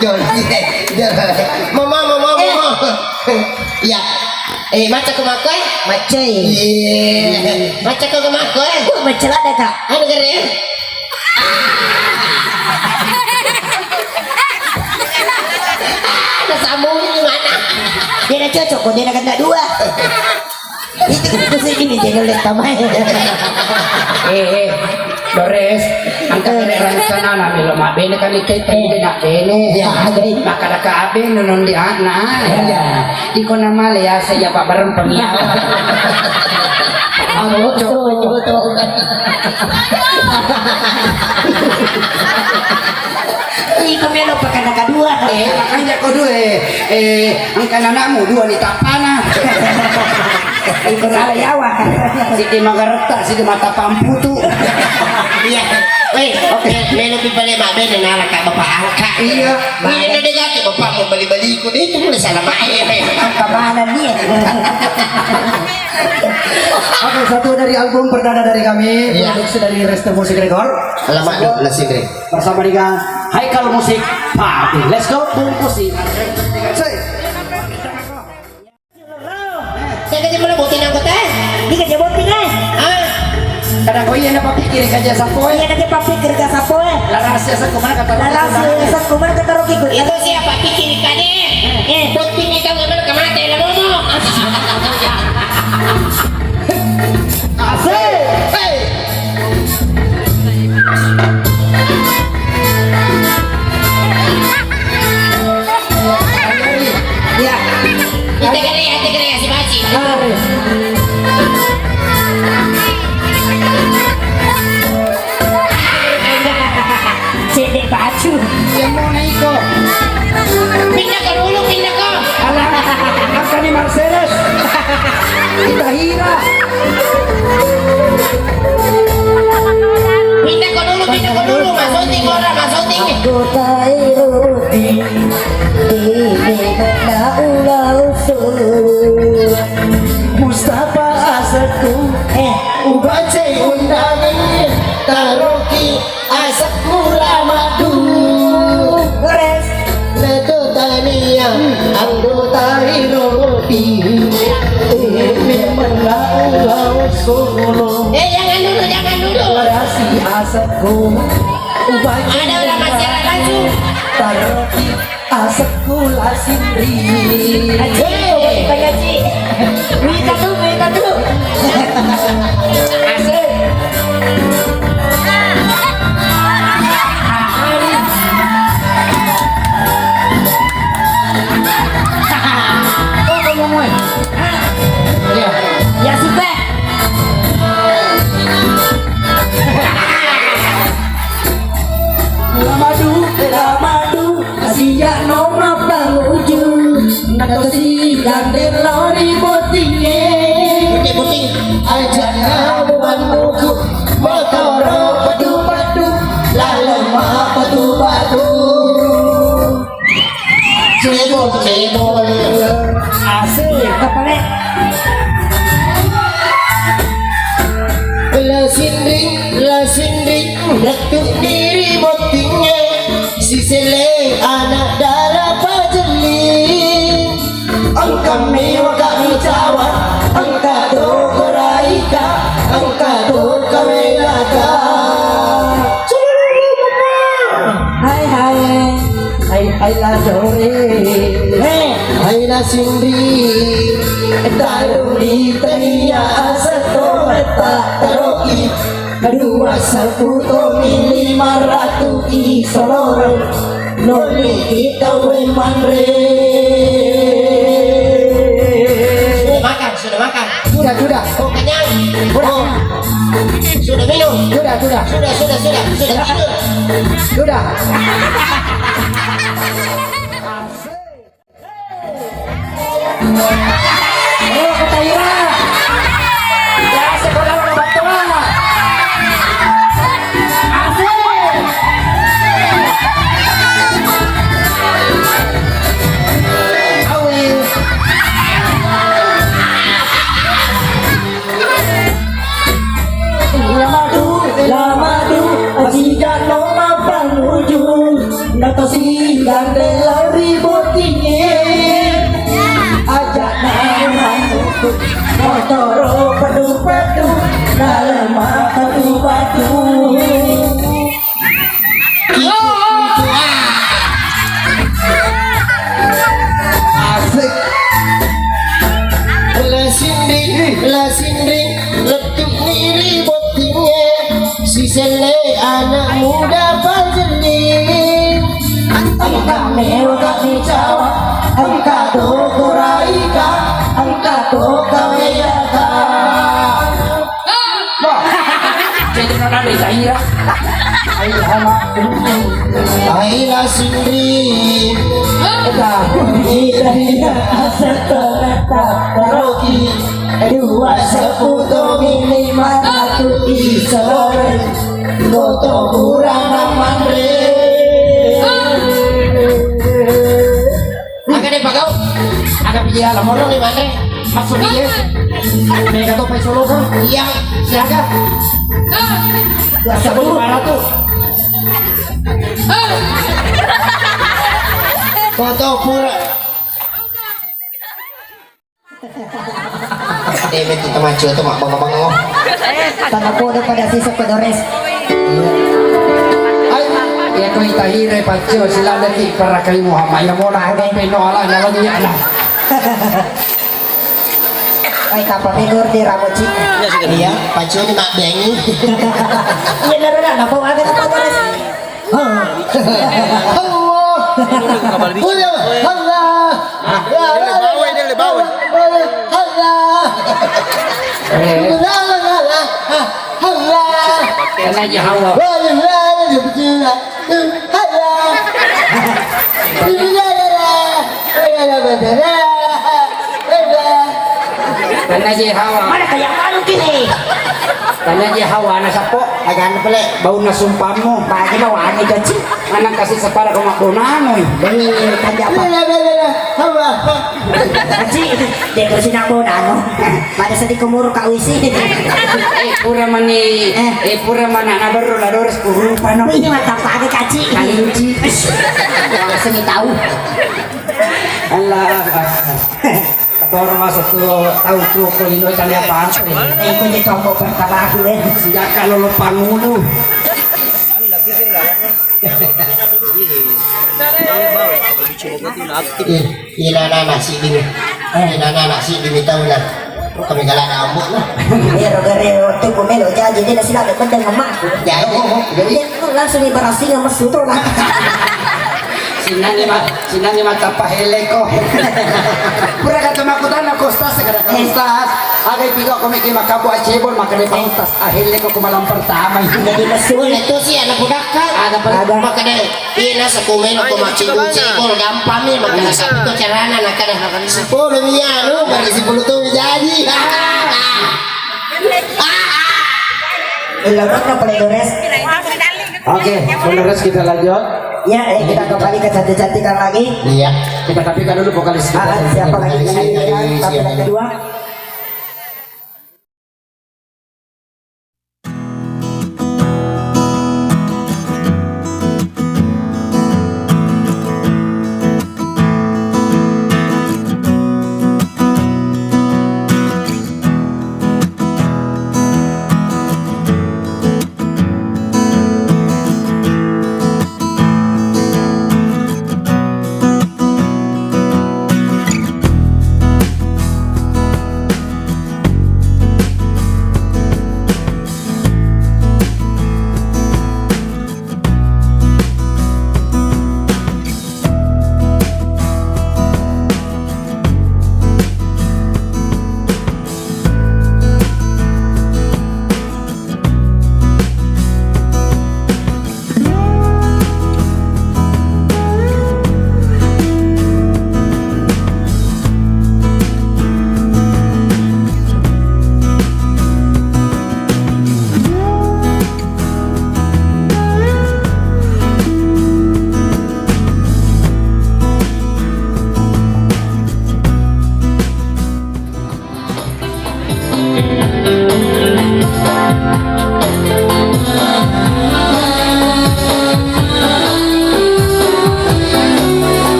Jol, iya, jol. Mama, mama, mama. Ya. Eh, macca ko makko, eh? Macca, eh. Iya. Macca ko makko, eh? Uh, macca ladde, Kak. Anu gare. Ada sambung ini mana? Dia na cocok, kok dia na kena dua. Itu kan khusus ini channel yang sama. Eh, eh, Dores, angka bene rencana na melo mabbene kan, kita ini nak bene. Iya, ada. Maka ada kabe nonton di anak. Iya. Iko nama le ya, saya Pak Bareng Pengiau. Aduh, cowok. Iko melo pakai nak dua. Eh, makanya kau dua, eh, eh, angka anakmu dua ni tapana. Iko salah yawa. Siddi magaretta, siddi mata pamputu. Iya. Weh, oke, melo pi pale mabbene nala ka bapak angka. Iya. Ini udah degati bapak mau beli-beli ikut itu mulai salah main. Angka mana dia? Oke, satu dari album perdana dari kami, iya, produksi dari Resta Musik Record. Alamat dong, nasi kering. Bersama dengan Haikal Musik Party. Let's go, bungkusi. Say. Tega je mula botting anggota, eh? Tega je botting, eh? Ah. Kada ko iya na papikir ka ja sappo, eh? Iya na je papikir ka sappo, eh? La rahasia sekku mana kata. La rahasia sekku mana kata roki ku. Itu siapa pikir ka deh? Eh. Botting itu mana kemana teh la momo. Asik. Hey. Iya. Ite kere, ite kere, si baci. Cedde baju. Iya, mau naik kok. Pindah ke dulu, pindah ke. Alah, akan di Mercedes. Kita hira. Pindah ko dulu, pindah ko dulu, masuk ting orang, masuk ting. Aku tai roti, ini kena ulau. Mustafa asekku, eh, ubace undangi, taroki asekku ramadu. Res. Leto tania, anggota hiroti. Ini menang lawan solo. Eh, jangan dulu, jangan dulu. Rasi asekku. Ada orang masih ada langsung. Taroki asekku la sinri. Aji, kita ngaji. Minta tuh, minta tuh. Asik. Oh, kamu mau? Iya. Ya, sudah. Lamadu, lamadu, asia no maparuju. Natosi gandeng lori botinge. Putih, putih. Aja na bukan buku, motoro padu-padu, laleng ma padu-padu. Cebol, cebol. Asik, kepala. La sinring, la sinring, lettu diri bottinge. Sisele anak dara pajelli. Engka mewa kami cawa, engka to koraika, engka to kawelaka. Hai, hai. Hai, hai, la sore. Hei. Hai, la sinri. Taru di tania aseto mata taroki. Dua saputo lima ratu i solorong. Noni kita we manre. Makan. Sudah makan? Sudah, sudah. Oh, kenyang? Sudah. Oh. Sudah minum? Sudah, sudah. Sudah, sudah, sudah. Sudah minum? Sudah. Oh, ketaira. Ya, sekolah orang Batuan. Asik. Awe. Lamadu, lamadu, asinja no mapanuju, natosi gande lori botinge. Aja na manutu, motoro padu-padu, dalam padu-padu. Asik. La sinring, la sinring, lettu niri bottinge, siselle anak muda pajelli. Engka mewa kami cawa, engka to koraika, engka to kaweyaka. Wah, jadi nona desa iya. Ayo, hama. Ayo, la sinring. Kita puji dari aset ternyata roki. Dua seppuh tomi lima ratus isolor. Foto pura manre. Aga de' pagau. Aga pigi ala moro ni manre. Masuk dia. Mega to pai solo kan? Iya, siaga. Dua seppuh lima ratus. Foto pura. Deme tu tamacu tu mak bangga-bangga. Tanapodo pada sisa pedores. Ai, ya koi tahire pacio silanda ki parakai Muhammad ya mola harga peno ala dalam ya lah. Ai tapa pedor di ramoci. Iya, pacio ni mak bengi. Iya, nara nara, napa ada tapa pedores. Allah. Allah. Allah. Allah. Allah. Karena Jahawa. Allah. Karena Jahawa. Mana kayak malu kini? Karena Jahawa anak sapo. Agak pele. Bau nasumpammu. Bagi bawaan itu, Ci. Anak kasih separa kau mak bonano. Beli kerja apa? Bela, bela, bela. Hawa. Ci, dia terus nak bonano. Pada sedih kemur kau isi. Eh, pura mani. Eh. Eh, pura mana na baru la dores kurupa no. Ini mata pada kaci. Kalinci. Wah, seni tahu. Allah. Katoro masuk tu tau tu ko lino cari apa-apa. Eh, iko je tombo pertama aku deh. Sejak kalau lo pangulu. Ih, ina nana si dimi. Eh, ina nana si dimi tau na. Kami galak ambuk lah. Iya, rogare waktu ku melo jaji dia nasi lagi pedang emak. Jadi, jadi langsung ibarasi ngemes itu lah. Sinangi ma, sinangi ma tappa heleko. Pura kata makutana ko ustaz, kata ko ustaz. Aga ipiga ko meki makabu acebol, maka de pa ustaz. Ah, heleko ko malam pertama. Jadi mesum itu sih anak budakka. Ada apa? Ada. Maka de, iya nasa ko melo ko macidu cebol gampang nih, maka nasa itu carana nak ada. Sepuluh nih anu, baru sepuluh tuh jadi. Ella mana boleh beres? Oke, Bunda Res, kita lanjut. Ya, eh, kita kembali ke cantik-cantikan lagi. Iya. Kita tampilkan dulu vokalis kita. Ah, siapa lagi? Vokalis kita. Tampil yang kedua.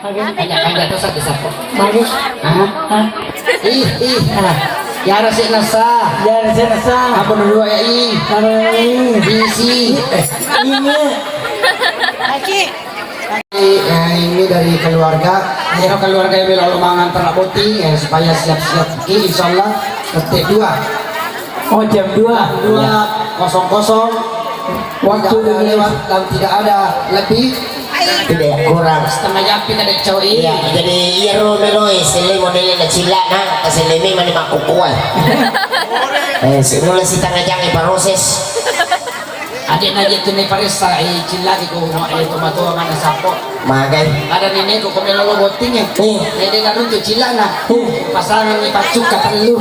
Kanja-kanja to satu sapo. Bagus. Hah? Hah? Ih, ih. Ah. Yara sik nasa. Yara sik nasa. Apa dulu ya, ih? Apa dulu, ih? Isi. Iya. Eh, ini dari keluarga. Ya, keluarga yang belok mangan ternak boti, ya, supaya siap-siap. Oke, insya Allah, ketik dua. Oh, jam dua. Dua kosong kosong. Waktu tidak ada lewat dan tidak ada lebih. Tidak kurang. Setengah jam kita ada cowok ini. Iya, jadi iya ro meloi, sele model na cilla na, sele memang makkukkuai. Eh, semula setengah jam proses. Adik na je tunai paressa, eh, cillaki ko, eh, tomatoa mana sapo. Magai. Ada nenekku ko melolo botting, eh. Hmm. Eh, dia garuntu cillana. Hmm. Pasangan ni paccukka tellu.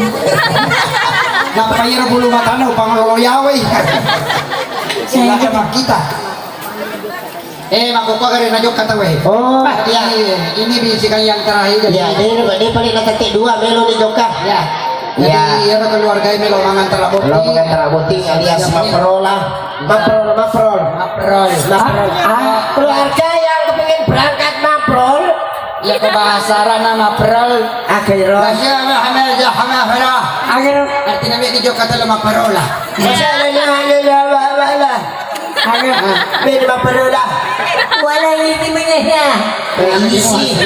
Nappa iro bulu matana panglolo yawai. Cillaka makkita. Eh, makkokko gare na jokka tau, eh. Oh. Iya, ini bisikan yang terakhir. Iya, ini, ini paling na tette dua melo ni jokka. Ya. Jadi, iya, keluarga melo mangan ternak botting. Melo mangan ternak botting alias maperola. Maprol, maprol. Maprol. Maprol. Ah, ah, keluarga yang kepingin berangkat maprol. Ya, ke bahasa Arab nama maprol. Akhirnya. Masya Allah, hamil, ya, hamil, hamil. Akhirnya. Artinya, dia jokka tau maperola. Masya Allah, ya, ya, ya, ya, ya, ya. Akhirnya. Ah. Beda maperola. Wala ini mengenai. Isi.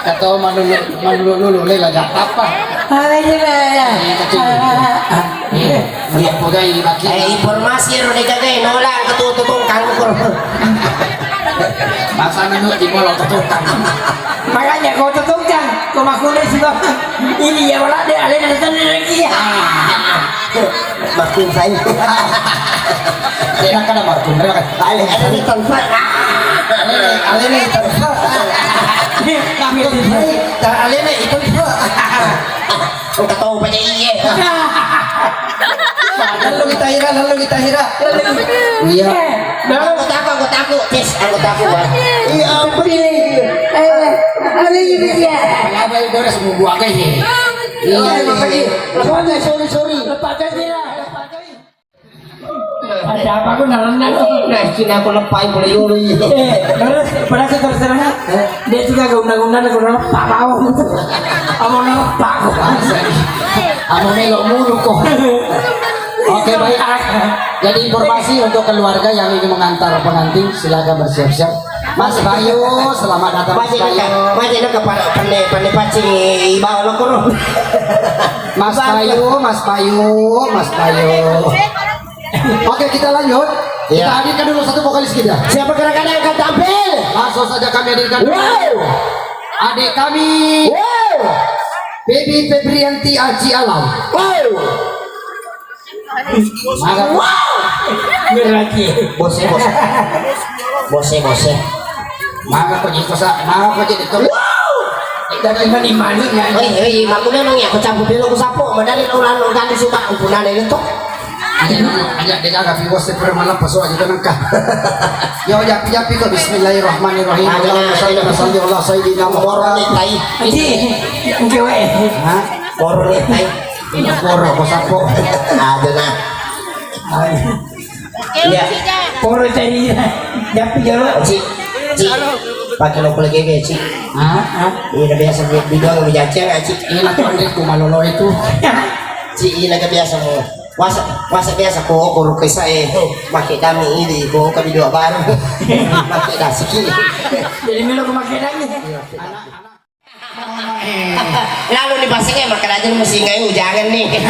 Kata manulu, manulu lulu, lela, gak apa-apa. Apa sih, Pak? Iya, kecil. Ah, ah, ah. Iya, iya, pogai, baki. Eh, informasi ro ni kagai, nolang ketutu tongkang ukur. Masa nanu di bolong ketukang. Makanya kau tetungkang, kau makunai sih, Bang. Ini ya, wala deh, alena datang lagi ya. Ah. Martin Sain. Dia nak kena Martin, dia makan. Ale, ale, ni tempat. Ale, ale, ni tempat. Martin Sain. Tak, ale, ni tempat. Engka tau paja iye. Lalu kita hira, lalu kita hira. Iya. Anggotaku, anggotaku. Cis, anggotaku, Bang. Iya, ampun. Eh, ale, iya. Apa itu, Dores? Mau buang aja. Iya, iya. Sorry, sorry, sorry. Lepas aja, lepas aja. Ada apa aku narana kok? Nah, sini aku lepai boleh yolo ini. Eh, terus, padahal saya terus terang, eh, dia juga gak undang-undang, aku lepak bawah gitu. Kamu lepak kok. Kamu melok mulu kok. Oke, baik. Jadi informasi untuk keluarga yang ingin mengantar pengantin, silakan bersiap-siap. Mas Bayu, selamat datang, Mas Bayu. Bayu, Bayu, ke pande, pande pancing ibawa lo kuro. Mas Bayu, Mas Bayu, Mas Bayu. Oke, kita lanjut. Kita hadirkan dulu satu vokalis kita. Siapa kira-kira yang akan tampil? Langsung saja kami hadirkan. Wow. Adik kami. Wow. Baby Febrianti Aji Alam. Wow. Maga. Wow. Berarti. Bose, bose. Bose, bose. Maga ko jiko sa, maga ko jiko. Wow. Dari mana, mana, ya? Oi, oi, aku memang ya, aku campur pilo, aku sapo, madari lo lalo ganti suka, aku nana itu. Aja, aja, dia kagak pi bos, pura malam pas aja tenang kah. Yo, japi, japi kok. Bismillahirrahmanirrahim. Aja, Allahumma shalli wa sallim ala sayyidina Muhammad. Aji, engke wae. Hah? Poro ni tai. Ini poro ko sapo. Aja nah. Iya. Poro cari. Japi jolo. Ci, ci. Pakai lo lagi ke, ci. Hah? Hah? Ini biasa video, video cacing, ci. Ini nanti ku malolo itu. Ci, ini lagi biasa mau. Wasa, wasa biasa ko, ko rukai sa, eh, make dami ini, ko kami dua baru. Make dasi ki. Jadi melo ko make dami. Lalu ni pasengnya makan aja musingai ujangan nih.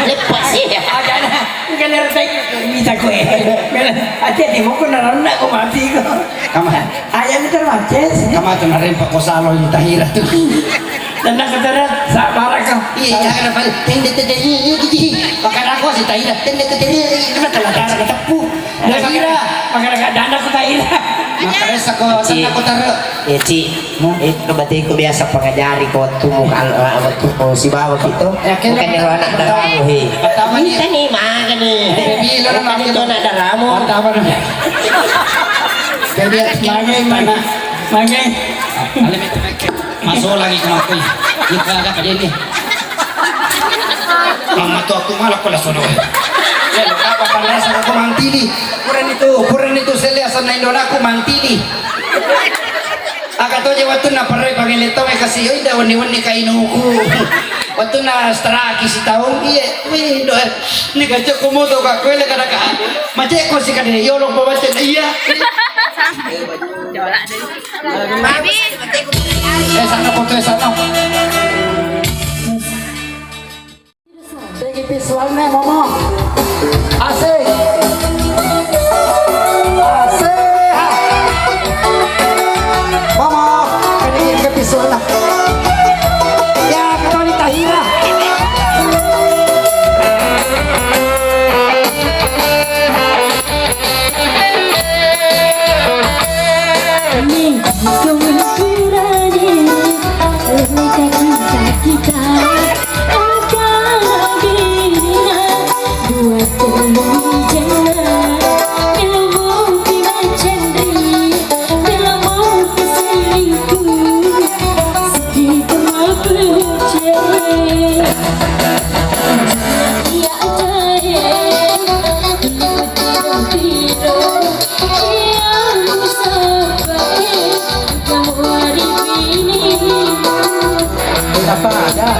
Lepas sih. Agak kan ngerti minta kue. Ati ati mau kena rendah kok mati kok. Kama. Ayam itu maces. Kama tu narempa ko salo ni tahira tu. Tenang ketara, sabar kau. Iya, iya, kenapa? Tende tende, iya, iya, iya. Makan aku si tahira. Tende tende, iya, iya. Kenapa lah cara ketepu? Tahira. Makan agak dana ku tahira. Makan resa ko, tenang ko tara. Ya, Ci. Itu berarti ku biasa pengajari ko tu muka, eh, waktu ko sibawa gitu. Bukan ero anak daramu, he. Pertama ni. Kita ni maga ni. Bukan itu anak daramu. Pertama ni. Jadi, maga, maga. Maga. Masuk lagi ke aku. Kita ada pada ini. Mama tu aku malah pula sono. Ya, apa panas aku mantili. Kurang itu, kurang itu saya lihat sana Indonesia aku mantili. Aga toje wettunna perre pangele tau e kasi, oi, da wenni-wenni kainuku. Wettunna seteraki sitaung, iye, wih, do, eh. Ni gacok komoto ka, koele kada ka. Macet ko si kade, yolo ko macet, iya. Eh, sana foto, eh, sana. Tinggi visualnya, Mama. Asik. Asik. Mama, ini ke visualnya. Ya, kita ini Tahira. Ning, kau mencerahnya, leka cinta kita. Apa ada?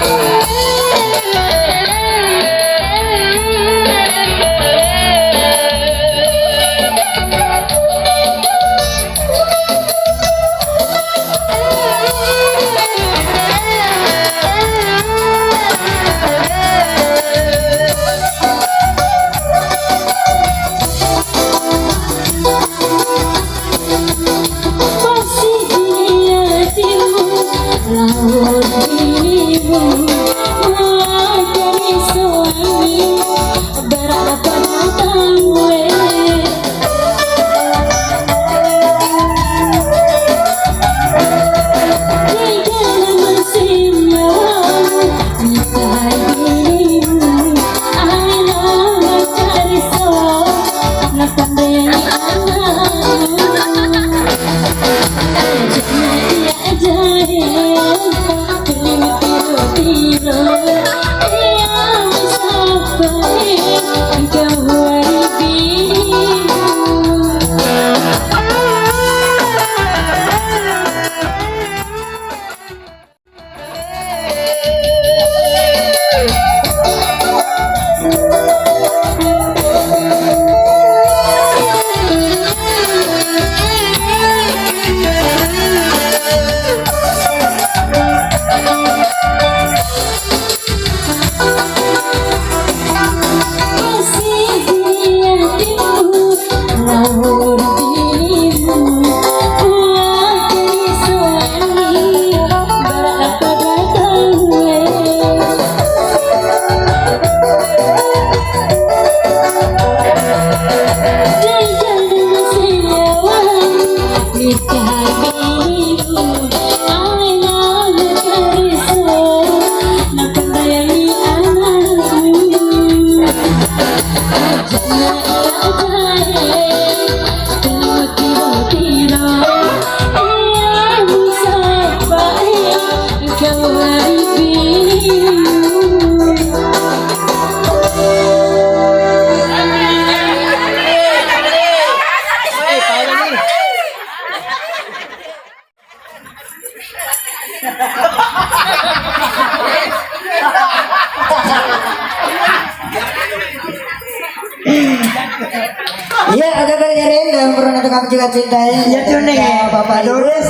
Iya, ada banyak renda yang pernah dengar juga cinta ya. Iya, tuh, nih. Ya, Bapak Lurus.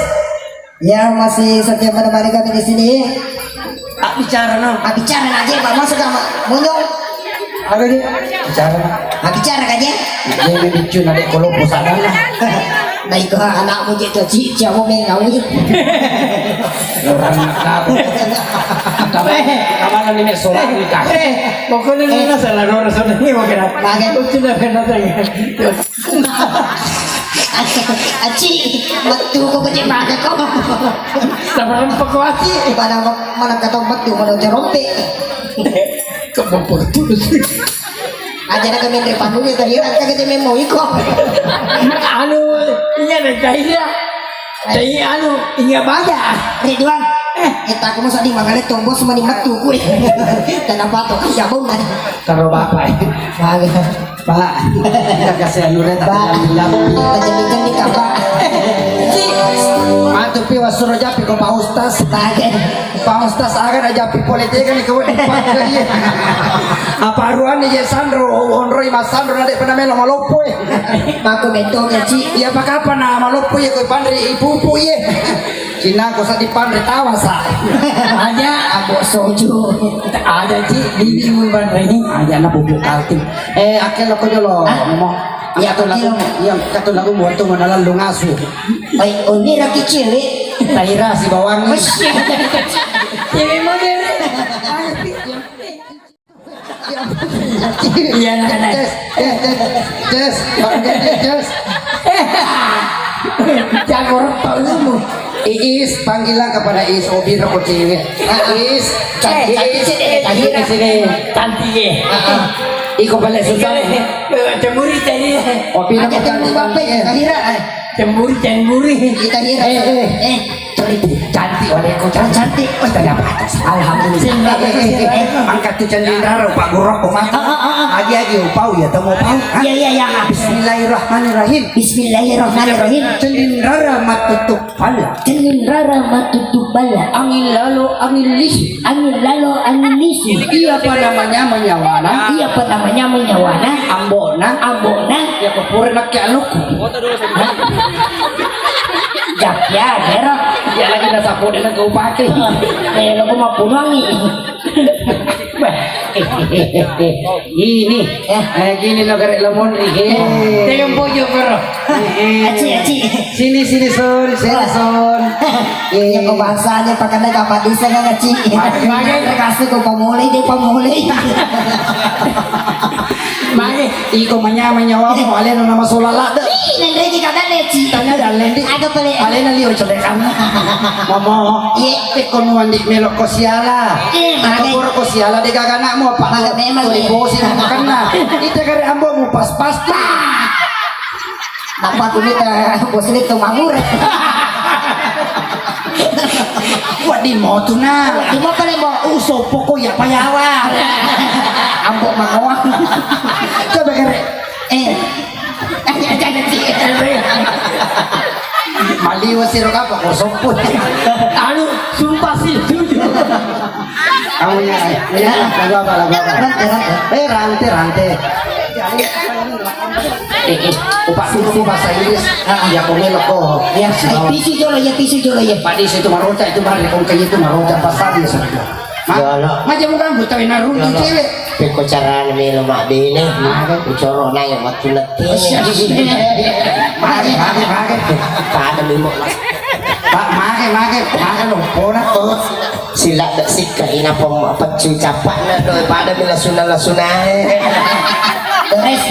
Ya, masih setia menemani kami di sini. Tak bicara, no. Ah, bicara aja, Pak. Masuk, Pak. Munyung. Apa dia? Bicara. Ah, bicara aja. Dia ini lucu, nadek kalau pusat lah. Nah, itu anakmu gitu, Ci. Siapa mau main kamu gitu? Orang nakal. Tapi, kamar ini soal nikah. Eh, pokoknya ini masalah, no, soal ini mau kira. Makan. Lucu dah, kena tanya. Acci, mettu ko kecil maka ko. Sabarang peko, Acci. Pada mana kata mettu, mana cerompe. Kebobor terus. Aja nak main depan dulu tadi, kan kagak mau iko. Anu, iya deh, iya. Jadi anu, iya baja. Ridwan, eh, kita aku masa di mangale tombos mani mettu kue. Tanah batu, ya bau nani. Karo bapak, eh. Bagus. Pak, kita kasih anu, Ren, tapi Pak, jangan bilang. Kita jadi-jadi, Kak, Pak. Ci, Tapi wassuro jappi ko Pak Ustaz. Tage. Pak Ustaz aga na jappi pole tega ni ko di pakai. Apa aruan ni je Sandro, onroi Mas Sandro na de pernah melo maloppo e. Mako metong ya, Ci. Iya pakapa na maloppo ye ko panre ipupu ye. Cina ko sa di panre tawasa. Aja. Abo soju. Ada, Ci, bibi mu panre. Aja na pupuk kalti. Eh, akel ko jolo. Hah? Ngomong. Iya, kato lagu, iya, kato lagu buat tu mana lalu ngasu. Ai, oni raki cewek. Taira si bawangi. Cewek model. Iya, nah, nah. Tes, tes, tes, tes, tes, tes. Jago rempah ilmu. Iis, panggilan kepada Iis, Obi rokok cewek. Iis, Iis, Iis, sini. Cantik ya. Iko balik susah. Cemburu tadi. Obi rokok cantik, cantik ya. Cemburu, cemburu. Kita kira. Eh, eh. Eh, sorry. Cantik, oleh kau cantik. Cantik. Oh, tidak apa-apa. Alhamdulillah. Eh, eh, eh, eh. Angkat tu cendera, Pak Guru, Pak Mat. Ah, ah, ah, ah. Agi-agi, upau ya, temu upau. Hah? Iya, iya, iya. Bismillahirrahmanirrahim. Bismillahirrahmanirrahim. Cendera matutup pala. Cendera matutup pala. Angin lalu, angin lisu. Angin lalo, angin lisu. Iya apa namanya menyawana? Iya apa namanya menyawana? Ambona. Ambona. Ya kepura nak ya luku. Japia, jero. Ya lagi nasa pode nak kau pakai. Eh, lo mau pulang nih. Ini, eh, gini lo garek lemon nih. Tempo juga, bro. Aci, aci. Sini, sini, Son. Sini, Son. Iya, kok bahasanya pakai nggak pada bisa nggak, Ci? Magai. Terkasih kok pamole, dia pamole. Magai. Iko manyameng nyawamu, alena nama sola ladde. Ih, nanreki kadang deh, Ci. Tanya dalle, Di. Aga pale. Alena lio celekan. Mama. Iya. Tekko nuan di melok ko siala. Iya, magai. Ko siala de gaga anakmu apa? Magai memang, iya. Bosi makanna. Ita kare ambomu pas-pas. Nappa tu mita bos itu mamur. Wadi mo tu na. Wadi mo pale mo. Uso poko ya payawa. Ambo mangoa. Coba kere. Eh. Maliwa siro kapa ko sopo. Anu, sumpah sih setuju. Kamu ya, ya, lagu apa, lagu apa? Rante, rante. Eh, rante, rante. Eh, eh, upak dulu bahasa Inggris. Ah, ah. Ya, komen lo ko. Ya, eh, tisu jolo ya, tisu jolo ya. Pak, di situ maroca itu, mari kong kayak itu maroca pasal dia sana. Ma-, jolo. Maja bukan buta wina rugi cewek. Pekko carana melo mabbene. Mage. Ucoro nai waktu letting. Mage, mage, mage. Pada mimo. Pak, mage, mage, mage lo pona. Oh. Sila dak sikka ina pom peccu capakna do pada bila suna-suna. Terus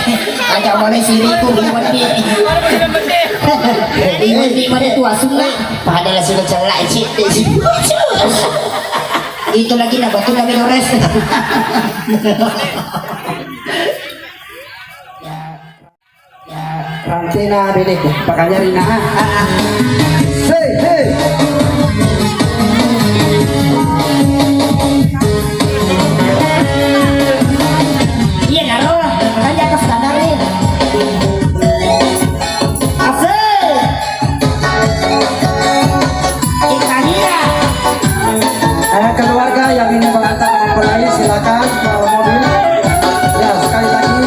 aja boleh siriku di mandi. Di mandi mana tua sunna. Pada la suna celak cik. Itu lagi na batu kami Dores. Ya, ya, rantena bede, pakanya rina. Hey, hey. Iya, naro, kan di atas standar nih. Asik. Eh, keluarga yang ingin mengantar mempelai, silakan bawa mobil. Ya, sekali lagi.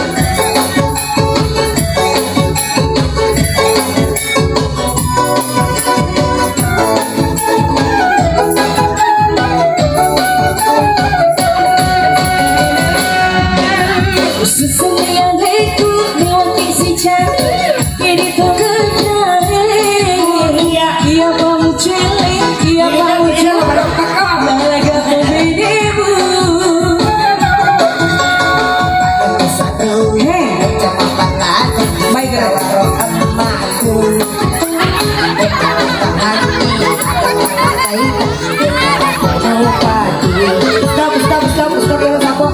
Stop, stop, stop, stop, stop, stop.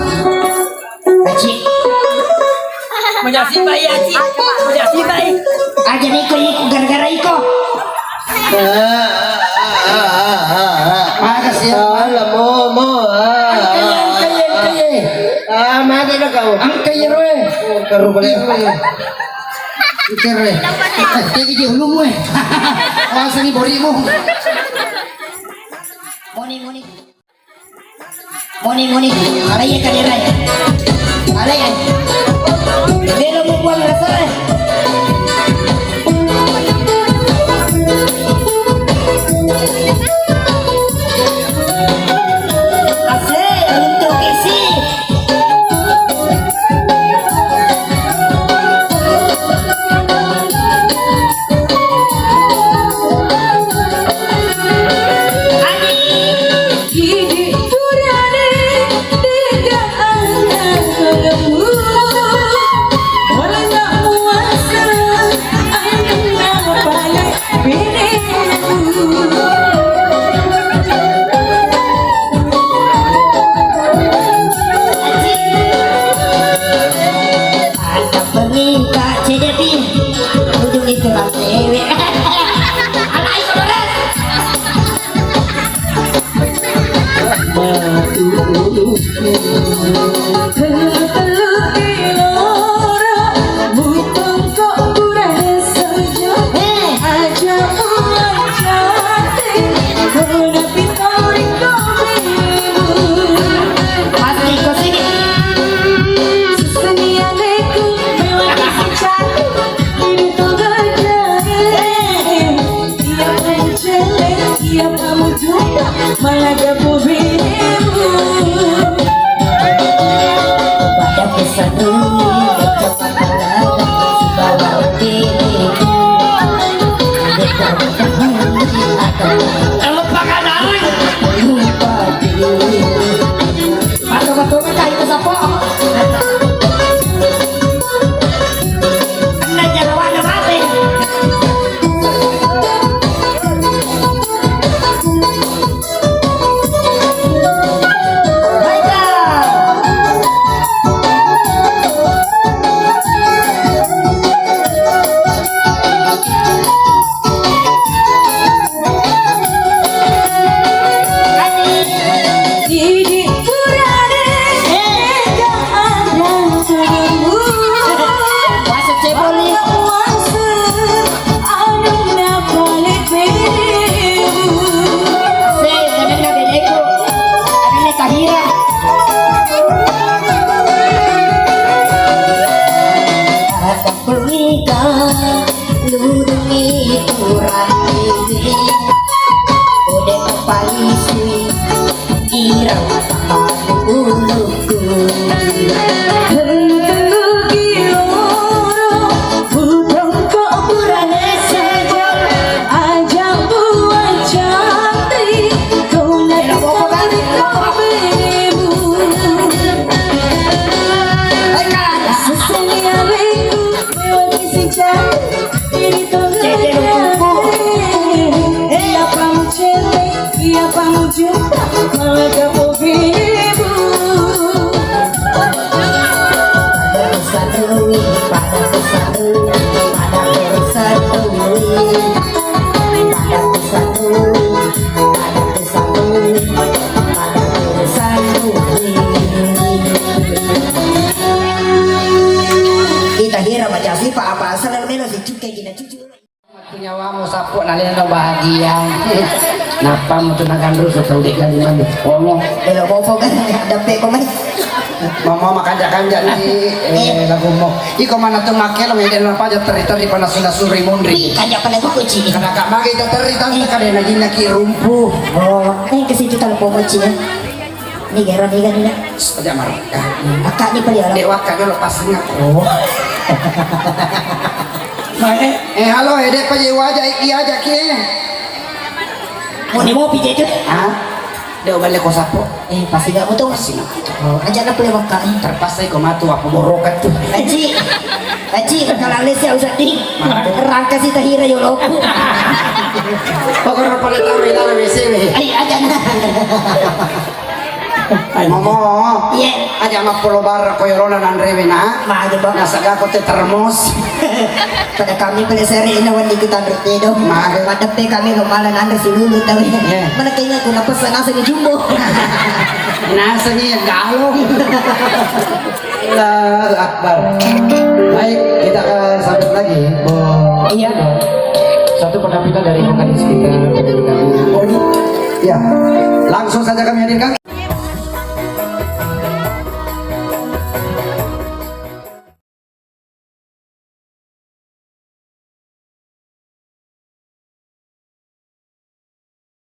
Aci. Mujasiba iya, Ci. Mujasiba iya. Aja nih, iko, iko, gara-gara iko. Makasih ya. Alah, mo, mo. Angkai, angkai, angkai. Ah, mati dah kau. Angkai, roe. Karu balik. Angkai, roe. Eh, dia gigi ulumu, eh. Wasengi borimu. Moni, moni. Moni, moni. Alai ya, kalirai. Alai ya. Belo membuang rasa, eh. Asik, untuk isi. Ada perminta C D P. Kudu itu rame. Alai, beres. Pasti kau sini. Iya, pamucele, iya, pamujumpa, malaga bubirimu. Pada pesan dulu, baca pangkalan, bawa diriku. Kalau pakai daring. Lupa diri. Matu-matu ka itu sapo. Anda jarawana mate. Baiklah. Purnika, lurungi kurang ini. Udah palisui, irau tak uluku. Tunggu-tunggu kiloro, budong kok kurang saja. Aja buat jantri, kau nak kau berimu. Sesuai aku. Iya, pamucele, iya, pamujumpa, malaga bubirimu. Pada pesan dulu, pada pesan dulu, pada pesan dulu, pada pesan dulu, pada pesan dulu, pada pesan dulu. Kita hira baca sipa apa asal melo si cuke gina cucu. Matu nyawamu sappo nalena bahagia. Nappa mutu naganru sesaude kalimanna. Omo. Elo popo kan dape ko mai. Mama makanja-kanja ni, eh, lagumu. Iko mana tu makkelo mede napa aja teri-teri panas sudah suri mundri. Kanja pada kuku ci. Karena kak magi itu teri tante kadena jinna ki rumpu. Oh, eh ke situ telepon ci ya. Ini gero ni kan ini. Aja marah. Kakak ni pali. Dewa kak lo pas ingat. Oh. Mae. Eh, halo, eh, dek, paje waja, iki aja, ki, eh. Mau di mopi, Cece? Hah? Dek, balik ko sapo? Eh, pasti gak butuh. Pasti gak butuh. Oh, aja na pule wakka, eh. Terpaksa iko matu, apa borokat tuh. Aji, Aji, kalau les ya usah di. Rangka si tahira yo loku. Pokoknya pada tahu, tahu, W C W. Ayo, aja na. Momo. Iya. Aja mappolo barra ko yorona nanrewe na. Magi, Pak. Nasagako te termos. Pada kami pele seri ina wandi kita bertedo. Magi. Pada pe kami lo malah nanre silulu tawi. Iya. Mana kayaknya aku napes nasa di jumbo. Nasa ni galong. Allahu Akbar. Baik, kita akan sambut lagi, Bu. Iya. Satu penampilan dari vokalis kita. Oh, ini. Ya, langsung saja kami hadirkan.